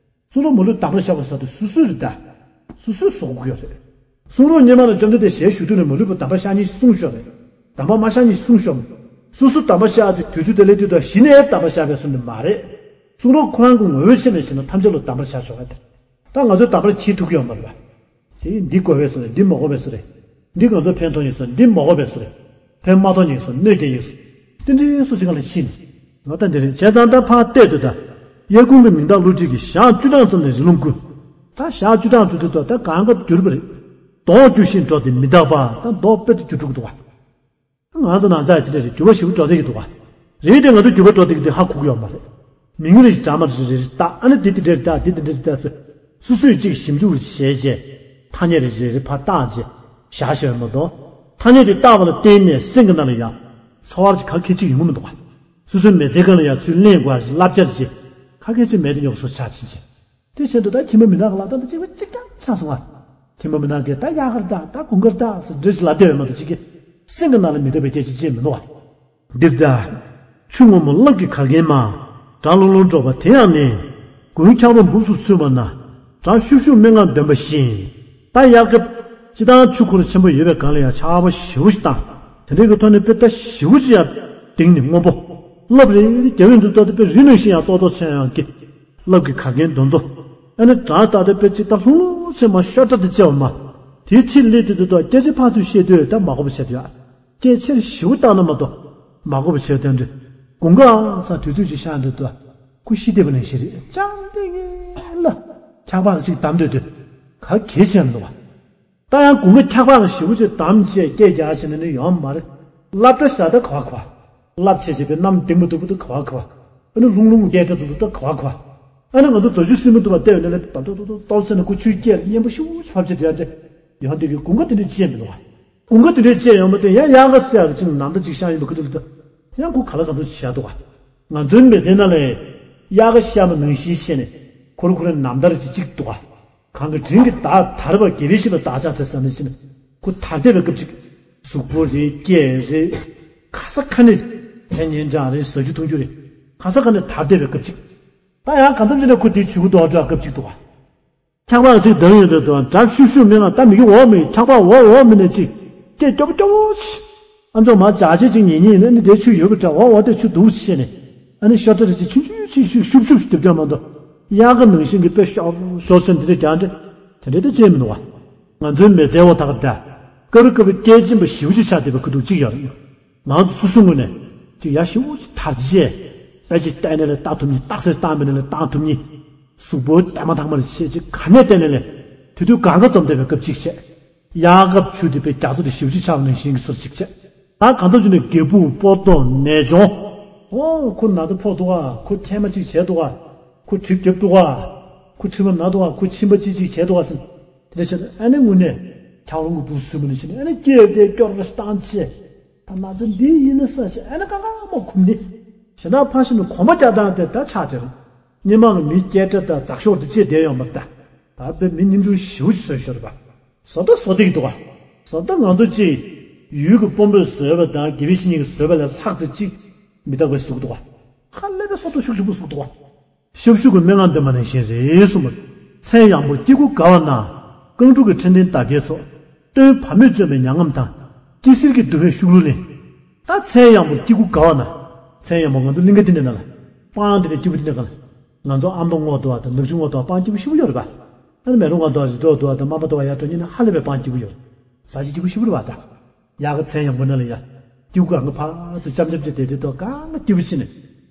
གསུང་རབ་མ་ལུས་དམ་པར་བཞག་པ་ཟེར་དུས་སོ་སོས་རེད་ད། སོ་སོས་བཟོ་དགོས་ཀྱི་ཡོད་རེད། གསུང་རབ་སྔོན་མ་ལ་བཅོམ་ལྡན་འདས་ཞལ་བཞུགས་དུས་ནས་མ་ལུས་པ་དམ་པར་བཞག་ཉིན་ཞིག་གསུངས་ཤོག་རེད། དམ་པར་མ་བཞག་ཉིན་ཞིག་གསུངས་ཤོག་སོ་སོ་དམ་པར་བཞག་དུས་དུས་ཚོད་དེ་སླེབས་དུས་དང་གཞི་ནས་དམ་པར་བཞག་པའི་བཟོ་འདི་མ་རེད། གསུང་རབ་ཁོ་རང་གི་ངོ་བོའི་ཆ་ནས་བཤད་ན་ཐམས་ཅད་ལ་དམ་པར་བཞག་ཆོག་ག་དེ། ད་ང་ཚོས་དམ་པར་བྱེད་ཐུབ་ཀྱི་ཡོད་མ་རེད་པ། ཞེས་འདི་དགོས་པའི་བཟོ་རེད། འདི་མ་དགོས་པའི་བཟོ་རེད། འདི་ང་ཚོ་ཕན་ཐོགས་ཡིན་བཟོ་འདི་མ་དགོས་པའི་བཟོ་རེད། ཕན་མ་ཐོགས་ཡིན་བཟོ་གནོད་སྐྱེལ་ཡིན་བཟོ། དེ་འདྲའི་བཟོ་ཞིག་ག་ལ་ཕྱིན། ང་ད་འདི་རེད་བྱས་ཙང་ད་ཕར་བལྟས་དུས་ད། དབྱར་ཁུང་གི་མིང་བཏགས་བསླུ་བྲིད་ཀྱི་ཞག་བཅུ་གྲངས་ཙམ་ནས་རི་ལུང་ཀུན། ད་ཞག་བཅུ་གྲངས་ཚུད་དུས་ད་ད་གང་ག་འགྱུར་བ་རེད། མདོག་འགྱུར་བཞིན་འགྲོ་སྟེ་མི་རྟག་པ་ད་མདོག་དཔེ་དུ་འགྱུར་འགྲོ་གི་འདུག་བ། ང་ཚོ་ནང་ཚ་ཡི་དེ་འདྲ་རེད་འགྱུར་བ་ཞེ་པོ་འགྲོ་བསྡད་ཀྱི་འདུག་བ། རེད་དེ་ང་ཚོ་འགྱུར་བ་འགྲོ་བསྡད་ཀྱི་དེ་ཧ་གོ་གི་ཡོད་མ་རེད། མིང་རེ་ཞིག་སྦྲགས་མ་རེ་རེ་བཏགས། ཨ་ནི་དེ་དེ་འདྲ་རེད་ད། དེ་དེ་འདྲ་རེད་ད་ཟེར། སོ་སོས་གཅིག་ཞིབ་འཇུག་བྱས་རྗེས་ཐ་སྙད་རེ་རེ་རེ་ཕར་བཏགས་རྗེས་བཞག་བཞག་མ་གཏོགས། ཐ་སྙད་དེ་བཏགས་པ་ལ་བརྟེན་ནས་སེམས་ཀྱི་ནང་ལ་ཡང་ཚོར་བ་ཞིག་ག་གེ་ཅིག་ཡོང་གི་མི་འདུག་བ། སོ་སོའི་མི་ཚེ་གང་ལ་ཡང་ཚུར་གླེང་དགོས་ཞིག་བསླབ་བྱ་ཞིག་ག་གེ་ཅིག་མེད་དུ་ཉོག་སོ་ཆ་ཕྱིན་ཆེ། དེ་བཞིན་དུ་ད་ཁྱིམ་པ་མི་ནག་གི་ལག་རྟགས་འདི་གཅིག་པ་གཅིག་རྐྱང་ཆགས་སོང་ང་། ཁྱིམ་པ་མི་ནག་གིས་ད་གཡག་གི་རྟགས། ད་དགུན་ཁའི་རྟགས་ཟེར་འདྲ་ཞིག་ལབ་བསྡད་པ་མ་གཏོགས། གཅིག་གིས་སེམས་ཀྱི་ནང་ལ་མི་འདོད་པའི་སྐད་ཆ་ཅི་ཡང་མི་འདུག་བ། འདིར་ད། ཆུ་སྔོན་མོ་རླབས་ཀྱི་གར་མཁན་མ། བྲག་ལྷུང་ལྷུང་སྒྲོག་པ་དེ་ཡང་ནི། དགུན་འཁྱག་པ་འབུབས་སུ་ཚུད་པ་ན། བྲག་ཤུབ་ཤུབ་སྨྲེ་སྔགས་འདོན་པ་བཞིན། ད་གཡག་སྐབས་སྤྱི་བཏང་ཆུ་འཁོར་ཆེན་པོ་ཡོད་པའི་སྒང་ལ་ཡང་ཆར་པ་ཞེ་པོ་ཞིག་བཏང་། དེ་འདྲའི་གི་ཐོག་ནས་དཔེ་ད་ཞེ་པོ་ཅིག་ཡང་དེང་ནི་སྔོན་པོ། རླབས་རེ་རེ་རྒྱབ་ཡོང་དུས་ད་དེ་དཔེ་རི་ནང་བཞིན་ཡང་ཙོག་ཙོག་ཆེ་ཡང་གི། རླབས་ཀྱི་གར་མཁན་དེ་ཚོ། ཨ་ནི་བྲག་ད་དེ་དཔེ་ཅིག་ད་ལྷུང་ལྷུང་ཆེ་མ་ཤོར་སྒྲ་དེ་བཅས་པ་མ། དེའི་ཕྱིར་སླེབས་དུས་དུ་ད་སྐད་ཆ་ཕར་ཚུར་བཤད་དུས་ད་མ་གོ་བ་བྱས་དུས་ཨ། སྐད་ཆེར་ཞེ་པོ་བཏང་ན་མ་གཏོགས་མ་གོ་བ་བྱས་དོན་འདྲ། དགུན་ཁ་ས་དུས་ཚོད་ཅིག་ཤར་འདུག་ཏུ། ཁུ་ཤི་བདེ་བ་ནང་བཞིན་རེད། ཅང་ཏེ་ངེ་ལ་འཁྱག་པག་ཅིག་བསྡམས་སྡོད་དུས་ག་གེ་བྱས་མི་འདུག་བ། ད་ཡང་དགུན་ཁ་འཁྱག་པག་ཞེ་པོ་ཅིག་བསྡམས་བྱས་སྐད་རྒྱག་བྱས་ནས་ནི་ཡོང་མ་རེད། སླབ་སྒྲ་ཞིག་ད་ག་བ་ག་བ། སླབ་བྱས་བྱས་པའི་གནམ་ལྡིང་མ་སྡུག་པོ་དུ་ག་བ་ག་བ། ཨ་ནི་ལྷུང་ལྷུང་སྐད་སྒྲ་དུ་དུ་ད་ག་བ་ག་བ། ཨ་ནི་ང་ཚོ་རྡོ་ཆུ་སྲིན་མོ་དུ་བ་བལྟས་པ་ནི་ལ་ཏོག་ཏོག་ཏོག་ཏོག་ཟེར་ནས་ཁུ་ཆུའི་སྐད་ལ་སྙན་པོ་ཤུགས་ཆེ་བབས་བྱས་དུ་ཡང་བྱས། ཡོང་དུས་ཀྱི་དགུན་ཁ་དེ་འདྲ་ཅི་ཡང་མི་འདུག་བ། དགུན་ཁ་དེ་འདྲའི་བཅད་ཡོང་བ་དེ་ཡང་གཡག་ས་ཡག་གི་ཅིག་ནམ་ཟླ་གཅིག་ཤར་ཡོང་བའི་ཁ་ཐུག་ལ་ད་ཡང་ཁོ་ག་ལ་ག་ཚོད་བྱས་འདུག་ག་ང་ཚོའི་མི་ཚེ་ནང་ལ་གཡག་ཤར་བ་ནང་བཞིན་བཤད་ནས་ཁོ་རང་ཁོ་རང་ནམ་ཟླ་རེ་གཅིག་གཅིག་འདུག་ག་གང་གི་དྲིན་གྱིས་བདག་དར་བ་དགེ་བའི་བཤེས་པ་བདག་ཅག་ཟེར་ས་ནས་བཤད་ནས་ཁོ་དར་བསྡད་པའི་སྐབས་གཅིག་གཟུགས་པོ་རེད། སྐེ་རེད། ག་ས་ག་ནས་ཚེ་སྙན་གྲངས་རེད། ཟ་རྒྱུ་འཐུང་རྒྱུ་རེད། ག་ས་ག་ནས་དར་བསྡད་པའི་སྐབས་གཅིག་ད་ཡང་གང་འཚམ་ཅིག་ནས་ཁོ་དེའི་ཇུས་འགོད་འགྲོ་བ་འདྲ་སྐབས་གཅིག་འདུག་ག་འཁྱག་པག་ཅིག་བསྡམས་ཡོད་དུས་དུ་འགྲམ་ཤུབ་ཤུབ་མི་ལ་ད་མི་གི་འོག་མི་འཁྱག་པག་འོག་འོག་མི་ནས་ཅིག་སྐད་སྐྱོ་པོ་སྐྱོ་པོ་ཅིག་ཨ་མཚོ་མ་འཇག་ཆས་ཅིག་ཉན་ཉན་ནི་ནི་དེ་ཆུ་ཡོད་པ་འདྲ། འོག་འོག་དེ་ཆུ་འདུག་ཅེས་ནས་ཨ་ནི་ཤོར་ཏྲ་རེ་ཅིག་ཆུང་ཆུང་ཅིག་ཤུབ་ཤུབ་ཤུབ་རྒྱབ་རྒྱབ་མ་གཏོགས་གཡག་གི་ནང་བཞིན་གྱི་དཔེ་ཤོར་ཤོར་ཟེར་འདི་འདྲ་རྒྱག་འདྲ་དེ་འདྲ་དེ་ཅེས་མི་འདུག་བ། ང་ཚོའི་མི་ཚེ་འོ་ཐག་འདྲ་དཀར་དཀར་པོ་སྐྱེས་ཆེན་པོ་ཞེ་པོ་ཅིག་ཆགས་བསྡད་པ་ཁུ་འདུག་ཅིག་ཡོད་རེད། ང་ཚོ་སོ་སོའི་ངོས་ནས་ཅིག་ཡ་ཞེ་པོ་ཅིག་དར་རྗེས་དཔེ་ཅིག་བལྟས་ནས་ལས་བལྟ་ཐུབ་མཁན། རྟགས་གསལ་བཏང་བས་ནས་ལས་བཏང་ཐུབ་མཁན། གཟུགས་པོ་ལྟད་མ་ཐག་མ་རེ་བྱས་ཅིག་ག་ནས་བལྟས་ནས་ལས་དུས་དུས་གང་ག་འཛོམས་བསྡད་པའི་སྐབས་གཅིག་བྱས། གཡག་སྐབས་ཆུ་དེ་དཔེ་རྒྱ་མཚོ་དེ་ཞེ་པོ་ཅིག་ཆགས་ནང་བཞིན་གྱི་སོར་གཅིག་བྱས། ད་གང་ཐུབ་ཅིག་ནས་སྒལ་པོ་སྤོ་ཏོ་ནས་སྦྱོང་། ཨོ་ཁོ་ན་ཚ་ཕོག་འདུག་ག་ཁོ་ཐལ་མ་ཅིག་བྱས་འདུག་ག་ཁོ་གྲིབ་བརྒྱབ་འདུག་ག་ཁོ་མཆིལ་མ་ན་འདུག་ག་ཁོ་མཆིན་པ་ཅིག་ཅིག་བྱས་འདུག་ག་ཟེར། དེ་འདྲ་བྱས་ན་ཨ་ནི་དངོས་གནས་འཁྱག་རླུང་གི་སྦུབས་སུ་སུན་མ་ནས་བྱས་ནས་ཨ་ནི་སྐྱེས་དེ་སྐྱོར་ར་བཏང་བྱས། ད་ན་ཚ་འདི་ཡིན་ན་ས་ཞེས་ཨ་ནི་ཀ་ཀ་མོ་ཁུམ་ནི། ཞེ་ན་ཕ་ཤི་ནི་གོམ་པ་རྒྱག་སྟངས་དེ་ད་ཆགས་དེ་རུ། སྔོན་མ་གི་མི་སྐད་སྒྲ་དང་འཛག་ཤོར་དེ་བཅས་བསྡད་ཡོད་མ་རེད་ད། ད་དཔེ་མི་སྙོམ་ཆུང་ཞེ་པོ་ཞིག་བཟོས་ཤོར་བ། བཟོ་ལྟ་བཟོ་བདེ་གི་འདུག་ག་བཟོ་ལྟ་ང་ཚོ་ཅིག་ཡུལ་གྱི་དཔོན་པོས་བཟོས་པ་དང་དགེ་བའི་བཤེས་གཉེན་གྱིས་བཟོས་པ་ལས་ལྷག་ཙམ་ཅིག་མི་རྟག་པའི་གཟུགས་འདུག་ག་ཧ་ལས་པའི་བཟོ་ལྟ་ཤུགས་ཆེན་པོ་གཟུགས་འདུག་ག་ཤབ་ཤུབ་ཀྱི་སྨྲེ་སྔགས་འདོན་པ་ནང་བཞིན་རེད་གསུངས་པ། མཚན་ཡང་པོར་སྐྱེ་དགུ་དགའ་བ་ན། རྐང་དྲུག་གི་འཕྲེང་ལྡན་འདབ་བརྒྱད་སོགས། སྟོན་བག་མེད་བརྩོན་པའི་མྱ་ངམ་དང་། སྐྱི་བསེར་གྱི་དུ་བས་ཤུགས་ལུ་ལེན། ད་མཚན་ཡང་པོར་སྐྱེ་དགུ་དགའ་བ་ན། མཚན་ཡང་པོ་ང་ཚོ་གླིང་ག་འདི་འདྲ་ན་ལ། སྤང་འདི་འདྲ་སྐྱིད་པོ་འདི་འདྲ་ག་ལ། ང་ཚོ་ཨ་མདོ་སྔོག་འདུག་བ་དང་ནག་ཆུ་སྔོག་འདུག་བ་སྤང་སྐྱིད་པོ་ཞེ་པོ་ཡོད་རེད་པ། ཨ་ནི་མེ་རོ་སྔོག་འདུག་བ་རི་ཐོག་འདུག་བ་དང་རྨ་པ་འདུག་བ་ཡར་འགྲོ་ཉིན་ནི་ཧ་ལས་པའི་སྤང་སྐྱིད་པོ་ཡོད་རེད། ཟ་ཅིག་སྐྱིད་པོ་ཞེ་པོ་རེད་བ་ད། ཡག་གི་མཚན་ཡང་པོ་ན་ལ་ཡ། སྐྱིད་པོ་གང་གི་ཕར་ཚུར་འཆམ་འཆམ་བྱས་བསྡད་དེ་དོ་གང་གི་སྐྱིད་པོ་ཕྱིན་ནས་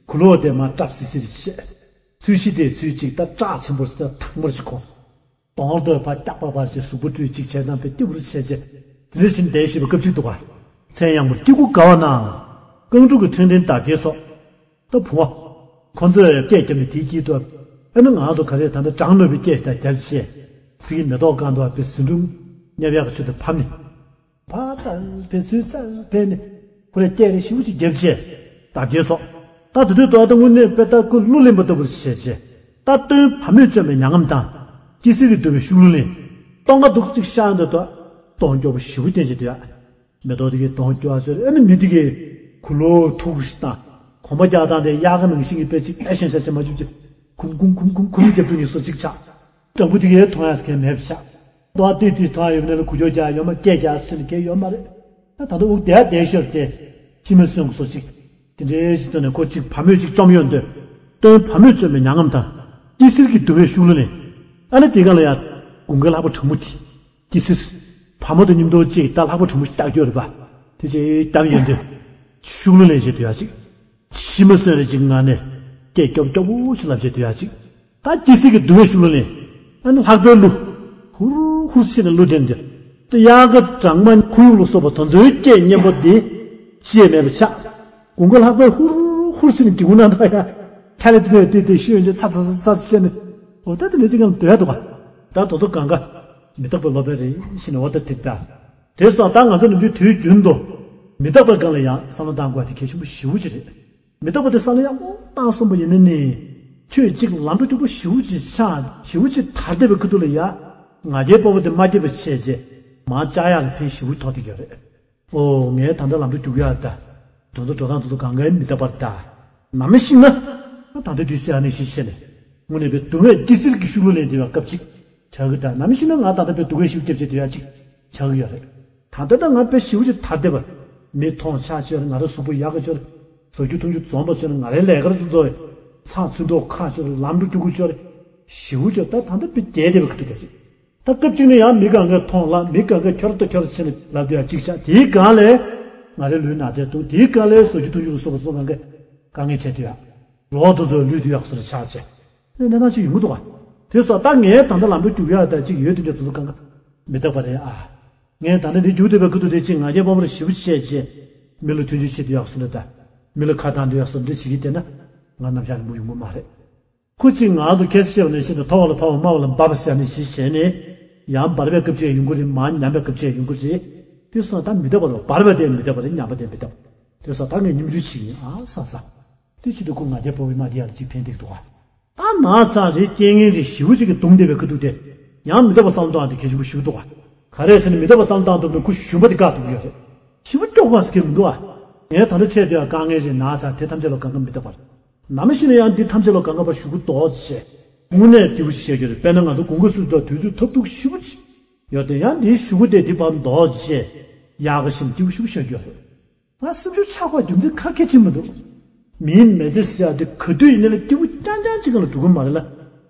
གུ་ལོ་དེ་མ་སྐྲབ་སི་སི་རེ་བྱས། ཚུལ་ཤི་དེ་ཚུལ་གཅིག་ད་སྐྲག་ཆེན་པོར་སི་ད་ཐང་མར་ཅིག་གོ། གདོང་དོད་ཕར་སྐྱག་པ་ཕར་བྱས་གཟུགས་པོ་བཀྲུས་གཅིག་བྱས་ཙང་དཔེ་སྐྱིད་པོ་རུ་བྱས་རྗེས་དེ་འདྲ་ཕྱིན་བསྡད་ཤེས་པའི་སྐབས་གཅིག་འདུག་ག་མཚན་ཡང་པོར་སྐྱེ་དགུ་དགའ་བ་ན། རྐང་དྲུག་གི་འཕྲེང་ལྡན་འདབ་བརྒྱད་སོགས། ད་བུང་བ། ཁོ་ཚོས་སྐད་བརྒྱབ་ནས་དེའི་དཀྱིལ་དུ། ཨ་ནི་ང་ཚོ་ག་རེ་ད་ལྟ་གྲང་མོད་པའི་སྐད་ཞིག་ད་རྒྱབ་བྱས། དེ་གི་མེ་ཏོག་སྒང་དུ་བ་དཔེ་ཟི་འབྲུ་མཉམ་ཡག་གི་ཆུ་དེ་ཕབ་ནས། ཕ་ཙལ་ཕེ་ཚུལ་ཙལ་ཕེ་ནི། ཁོ་རེ་སྐད་རེ་ཞིབ་ཅིག་རྒྱབ་བྱས། ད་དེ་ཚོ། ད་དེ་དུས་དོ་ད་དངོས་གནས་དཔེ་ད་ཁོ་གླུ་ལེན་པ་ལྟ་བུར་བྱས་བྱས། ད་སྟོན་བག་མེད་བརྩོན་པའི་མྱ་ངམ་དང་། སྐྱི་བསེར་གྱི་དུ་བའི་ཤུགས་གླུ་ལེན། སྟོན་ཁ་འདུག་ཅིག་ཤར་འདུག་དོ། གདོང་སྐྱོ་པོ་ཞེ་པོ་བསྟན་བྱས་འདུག་ཡ། མེ་ཏོག་དེ་གའི་གདོང་སྐྱོ་བ་ཟེར་ཨ་ནི་མི་དེ་གའི་གུ་ལོ་ཐུག་ཞིག་དང་། གོམ་པ་རྒྱག་སྟངས་དེ་གཡག་གི་ནང་བཞིན་གྱི་དཔེ་ཅིག་ཨེ་ཤེན་ཤ་ཤེ་མ་བཅུག་ཅིག་ཁུམ་ཁུམ་ཁུམ་ཁུམ་ཁུམ་རྒྱབ་ཏུ་ཉིག་སོ་ཅིག་ཆགས། སྤྲང་པོ་དེ་གའི་མཐོང་ཡག་གང་མེད་པ་ཆགས། ལྟོ་བ་ཏིག་ཏིག་མཐོང་ཡག་ཡོད་ན་ལ་གུ་ཅོ་རྒྱག་ཡོད་མ་སྐད་རྒྱག་ཟེར་ནས་གའི་ཡོད་མ་རེད། ད་ད་དུང་འུག་བསྡད་བསྡད་ཤོར་ཏེ། ཤི་མ་གསོན་སོ་ཅིག་དེ་འདྲའི་ཞིག་ཐོན་ནས་ཁོ་ཅིག་བག་མེད་ཅིག་བཅོམ་ཡོང་དུས། སྟོན་བག་མེད་བརྩོན་པའི་མྱ་ངམ་དང་། སྐྱི་བསེར་གྱི་དུ་བའི་ཤུགས་གླུ་ལེན། ཨ་ནི་དེ་ག་ལ་ཡ། དགུན་ཁའི་ལྷགས་པ་གྲང་མོ་དེ། སྐྱི་བསེར། བ་མོ་དང་མཉམ་དུ་གཅིག་ད་ལྷགས་པ་གྲང་མོ་ཞིག་བཏགས་རྒྱུ་རེད་པ། དེ་ཅིག་བསྡམས་ཡོང་དུས། ཤུགས་གླུ་ལེན་བྱེད་དུས་ཡ་ཅིག་ཤི་མ་གསོན་རེ་ཅིག་ངང་ནས་སྐད་སྐྱོ་སྐྱོ་པོ་ཞིག་ལབ་བྱེད་དུས་ཡ་ཅིག་ད་སྐྱི་བསེར་གྱི་དུ་བའི་ཤུགས་གླུ་ལེན། ཨ་ནི་ལྷག་པའི་གླུ། ཧུར་ཧུར་བྱས་ནས་གླུ་འདོན་དུས། དེ་གཡག་གི་སྦྲང་མ་ཁོར་ཡུག་ལ་སོགས་པ་དེ་ཚོའི་སྐད་སྙན་པོ་འདི། ཅི་ཡང་མེད་པ་ཆགས། དགུན་ཁ་ལྷག་པའི་ཧུར་ཧུར་བྱས་ནས་སྒེའུ་ཁུང་ནང་དུ་ཡ། ཁ་ལས་དེ་དེ་དེ་ཤི་ཡོང་ཅེས་ཚ་ཚ་ཚ་ཚ་བཤད་ནས། འོ་ད་དེ་འདྲ་ཅིག་ངང་སྡོད་ཡ་འདུག་ག་ད་དོ་དོ་གང་ག་མི་རྟག་པའི་སློབ་དཔོན་རེད་ཤི་ནས། འོ་ད་དེ་ད་དེ་སོང་ད་ང་ཚོ་ནམ་རྒྱུན་དུས་རྒྱུན་དུ་མི་རྟག་པའི་སྒང་ལ་ཡང་བསམ་བློ་བཏང་དགོས་པ་དེ་གལ་ཆེན་པོ་ཞེ་པོ་ཅིག་རེད། མི་རྟག་པ་དེ་བསམ་བློ་ཡག་པོ་བཏང་སོང་བ་ཡིན་ན་ནི། ཁྱོད་ཅིག་ལམ་འགྲོ་སྐྱུག་པོ་ཞེ་པོ་ཅིག་ཆགས་ཞེ་པོ་ཅིག་དར་བསྡད་པའི་ཁ་ཐུག་ལ་ཡ། ང་རྒྱལ་སྤོབས་པ་དེ་མ་སྐྱེས་པ་བྱས་རྗེས་མར་བཅག་ཡག་ལ་ཕན་ཞེ་པོ་ཐོགས་བསྡད་ཀྱི་རེད། ཨོ་ངས་ད་ལྟ་ལམ་འགྲོ་རྒྱུག་ཡག་ད། དེ་ཚོ་འགྲོ་སྟངས་དེ་ཚོ་གང་གའི་མི་རྟག་པར་ད། ནམ་ཤི་ན། ད་ལྟ་དུས་སུ་ཨ་ནི་ཤི་ཤི་ནས། དངོས་གནས་པའི་སྡུག་བསྔལ་སྐྱེ་སྲིད་ཀྱི་ཤུགས་ལ་ལེན་བསྡད་པའི་སྐབས་ཅིག་ཆགས་ཀྱི་ད། ནམ་ཤི་ན་ང་ད་ལྟ་པའི་སྡུག་བསྔལ་ཤུགས་རྒྱབ་བྱེད་དུ་ཡག་ཅིག་ཆགས་ཀྱི་ཡོད་རེད། ད་ལྟ་ད་ང་དཔེ་ཞེ་པོ་ཅིག་དར་བསྡད་པ། མི་མཐོང་ཆགས་ཆེ་རེད། ང་རང་གཟུགས་པོ་ཡག་གི་ཆོ་རེད། བཟོ་རྒྱུ་འཐུང་རྒྱུ་འཛོམས་པ་ཆོ་རེད། ང་རའི་ལས་ཀར་འཛོལ་བའི་ཚགས་ཚུད་མདོག་ཁ་ཆོ་རེད། ལམ་འགྲོ་སྐྱུག་གུ་ཆོ་རེད། ཞེ་པོ་ཅིག་ད་ད་ལྟ་དཔེ་རྒྱས་བསྡད་པའི་ཁ་ཐུག་དེ་རེད། ད་སྐབས་གཅིག་ནས་ཡང་མི་གང་གས་མཐོང་ལ། མི་གང་གས་ཁྱོར་ཏོ་ཁྱོར་ཕྱིན་ནས་ལབ་དུས་ཡང་གཅིག་ཆགས། དེའི་སྒང་ལས་ང་རའི་ལུས་ན་ཚ་འདུག་དེའི་སྒང་ལས་བཟོ་རྒྱུ་འཐུང་རྒྱུ་ལ་སོགས་པ་ཚོ་གང་གས་དཀའ་ངལ་འཕྲད་དུས་ཡང་ལོག་ཏུ་ཚོ་ལུས་དུས་ཡག་སོ་རེ་ཆགས་ཆེ། གནས་སྟངས་ཅིག་ཡོང་གི་འདུག་ག་དེ་སོགས་ད་ངས་ད་ལྟ་ལམ་འགྲོ་རྒྱུག་ཡག་ད་ཅིག་ཡོད་དུས་འདྲ་ཚོ་གང་ག་མི་རྟག་པ་རེད་ཨ། ངས་ད་ལྟ་འདི་རྒྱུག་བསྡད་པའི་ཁ་ཐུག་དེ་ཅིག་ང་རྒྱལ་སྤོབས་པ་ཞེ་པོ་བྱས་རྗེས་མི་ལ་མཐུན་སྒྲིལ་བྱེད་དུས་ཡག་སོ་རེ་ད། མི་ལ་ཁ་བཏང་དུས་ཡག་སོ་རེ་འདྲ་བྱེད་ཀྱི་བསྡད་ན་ང་རྣམ་གཞག་རིང་པོ་ཡོང་གི་མ་རེད། ཁོ་གཅིག་ང་ཚོ་ཁ་སང་བཤད་པ་ནང་བཞིན་དུ་མཐོ་བ་ལ་འཕར་བ་དམའ་བ་ལ་འབབ་པ་ཟེར་ནས་གཞི་བྱས་ནས། ཡང་འབར་བའི་སྐབས་ཅིག་ཡོང་གི་རེད། མར་ཉམས་པའི་སྐབས་ཅིག་ཡོང་གི་རེད། དེ་སོང་ད་མི་རྟག་པ་རེད། འབར་བ་དེ་མི་རྟག་པ་རེད། ཉམས་པ་དེ་མི་རྟག་པ། དེ་སོང་ད་ངས་སྙོམས་འཇུག་བྱེད་ཀྱི་ཡིན་ཨ་བསམ་བསམ། དེ་བྱེད་དུས་ཁོ་ང་རྒྱལ་སྤོབས་པའི་དམག་དེ་ཡར་ཅིག་འཕེན་བསྡད་འདུག་ག་ད་ན་ཚ་རེད། རྐྱེན་ངན་རེད། ཞེ་པོ་ཅིག་གིས་གདུང་བསྡད་པའི་ཁ་ཐུག་དེ། ཡང་མི་རྟག་པ་བསམ་བློ་བཏང་དེ་གལ་ཆེན་པོ་ཞེ་པོ་འདུག་ག་ག་རེ་ཟེར་ན་མི་རྟག་པ་བསམ་བློ་བཏང་ཐུབ་ན་ཁོ་ཞུམ་པ་དེ་བཀག་ཐུབ་ཀྱི་ཡོད་རེད། ཞེ་པོ་སྐྱོ་ག་ཟེར་གྱི་མི་འདུག་ག་ངས་ད་ལྟ་འཕྲད་དུས་ཡང་དཀའ་ངལ་རེད། ན་ཚ་དེ་ཐམས་ཅད་ལ་གང་ག་མི་རྟག་པ་རེད། ནམ་ཞིག་ན་ཡང་འདི་ཐམས་ཅད་ལ་གང་ག་པར་ཞུ་གི་འདུག་ཅེས། དངོས་གནས་སྐྱིད་པོ་ཞིག་བཤད་རྒྱུ་རེད། དཔེར་ན་ང་ཚོ་དགུན་ཁ་སུ་དང་དུས་ཚོད་ཐབས་སྡུག་ཞེ་པོ་ཅིག་ཡོད་དེ། ཡང་འདིའི་ཞུ་གི་དེ་འདི་བར་འདུག་ཅེས་ཡག་གི་ཞིམ་སྐྱིད་པོ་ཞེ་པོ་བཤད་རྒྱུ་རེད། ང་སེམས་ཤུགས་ཆག་པ་རྒྱུ་མཚན་ཁ་སྐད་ཅིག་མི་འདུག་མིའི་མི་ཚེ་ཟེར་ཡ་དེ་ག་དུས་ཡིན་ནའི་ལ་སྐྱིད་པོ་རྐྱང་རྐྱང་ཅིག་གང་ལ་འགྲོ་གི་མ་རེད་ལ།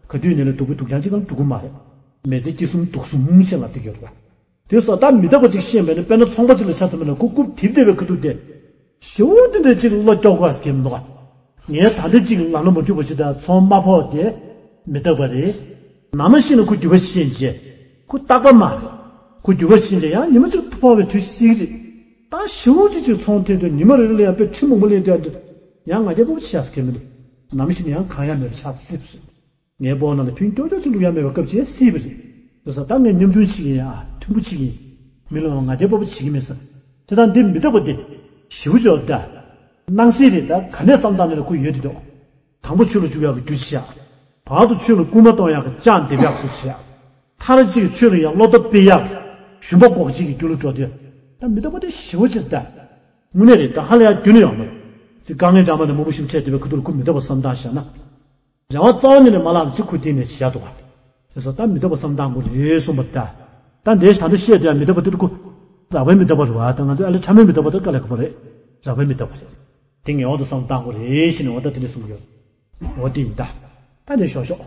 ག་དུས་ཡིན་ནའི་ལ་སྡུག་པོ་སྡུག་རྐྱང་ཅིག་གང་ལ་འགྲོ་གི་མ་རེད། མི་ཚེ་སྐྱིད་གསུམ་སྡུག་གསུམ་ཞེས་ལབ་བསྡད་ཀྱི་ཡོད་རེད་པ། དེ་སོགས་ད་མི་རྟག་པ་ཅིག་ཤེས་པས་ནི། དཔེར་ན་ཚོང་པ་ཅིག་ལ་ཆ་མཚོན་པ་ན་ཁོ་རྐུབ་རྡིབ་བསྡད་པའི་ཁ་ཐུག་དེ། ཞེ་པོ་དེ་འདྲ་ཅིག་བློ་སྐྱོ་ག་ཟེར་གྱི་མི་འདུག་ག་ངས་ད་ལྟ་ཅིག་ལམ་ལ་མ་འཇུག་པ་ཅིག་དང་ཚོང་མ་ཕོག་དེ་མི་རྟག་པ་རེད། ནམ་ཞིག་ན་ཁོ་འགྱུར་བ་ཕྱིན་རྗེས་ཁོ་རྟག་པ་མ་རེད། ཁོ་འགྱུར་བ་ཕྱིན་རྗེས་ཡང་ཉི་མ་གཅིག་ཕོག་པའི་དུས་སུ་སྲིད་ཀྱི་རེད། ད་ཞེ་པོ་ཅིག་ཅིག་ཚོང་འཐེན་དུས་ཉི་མ་རེ་རེ་ལ་ཡང་དཔེ་ཁྲི་མང་པོ་ལེན་དུས་ཡང་ང་རྒྱལ་པོ་ཆེ་ཟེར་གྱི་མི་འདུག་ནམ་ཞིག་ན་ཡང་གང་ཡང་མེད་པ་ཆགས་སྲིད་པ་རེད། ངའི་སྤོ་ནང་ལ་ཕུན་ཀྱོག་ཀྱོག་ཅིག་བླུག་ཡ་མེད་པའི་སྐབས་ཅིག་སྲིད་པ་རེད། དེ་ས་ད་ངས་ཉམ་ཆུང་ཞིག་ཡིན་ཨ། མཐུན་པོ་ཅིག་ཡིན། མི་ལ་ང་རྒྱལ་སྤོབས་པོ་བྱེད་ཀྱི་མེད་ས། དེ་དང་འདི་མི་རྟག་པ་འདི་ཞེ་པོ་ཅིག་ད། སྣང་སྲིད་རེད། ད་ག་ནས་བསམ་བཏང་ནས་ལ་ཁོ་ཡོད་དེ་འདུག་དང་པོ་ཆོས་ལ་འཇུག་ཡག་གི་རྒྱུ་བྱེད་ཡག་བར་དུ་ཆོས་ལ་སྐུལ་མ་གཏོང་ཡག་གི་ལྕག་འདེབས་ཡག་སོགས་བྱེད་ཡག་མཐར་གཅིག་ཆོས་ལ་ཡང་བློ་སྟོབས་སྤེལ་ཡག་གི་ཞུམ་པ་འགོག་བྱེད་ཀྱི་རྒྱུ་ལ་འགྲོ་དུས། ད་མི་རྟག་པ་འདི་ཞེ་པོ་ཅིག་ད། དངོས་གནས་རེད། ད་ཧ་ལས་ཡག་རྒྱུན་ནས་ཡོང་མ་རེད། ཅིག་དཀའ་ངལ་འདྲ་མ་འདྲ་མང་པོ་ཞིག་འཕྲད་བསྡད་པའི་ཁ་ཐུག་ལ་ཁོ་མི་རྟག་པ་བསམ་བཏང་བཞག་ན། རེ་བ་རྩ་བ་ཉིད་ནས་མ་བརླག་ཅིག་ཁོ་དེ་ནས་བྱེད་ཡག་འདུག་ག་དེ་སོགས་ད་མི་རྟག་པ་བསམ་བཏང་དགོས་རེད་གསུངས་པ་ད། ད་འདྲའི་ད་ལྟ་བཤད་དུས་ཡང་མི་རྟག་པ་དེ་ཁོ་རགས་པའི་མི་རྟག་པ་རེད་བ། ད་ང་ཚོ་ཨ་ལེ་ཕྲ་མོའི་མི་རྟག་པ་ད་དཀའ་ལས་ཁག་པོ་རེད། རགས་པའི་མི་རྟག་པ་རེད། དེ་ངེས་པར་དུ་བསམ་བཏང་དགོས་རེད་ཞེས་ནས་འོ་ད་དེ་འདྲ་གསུངས་ཡོད། འོ་དེ་ཡིན་ད། ད་འདྲའི་ཞོག་ཞོག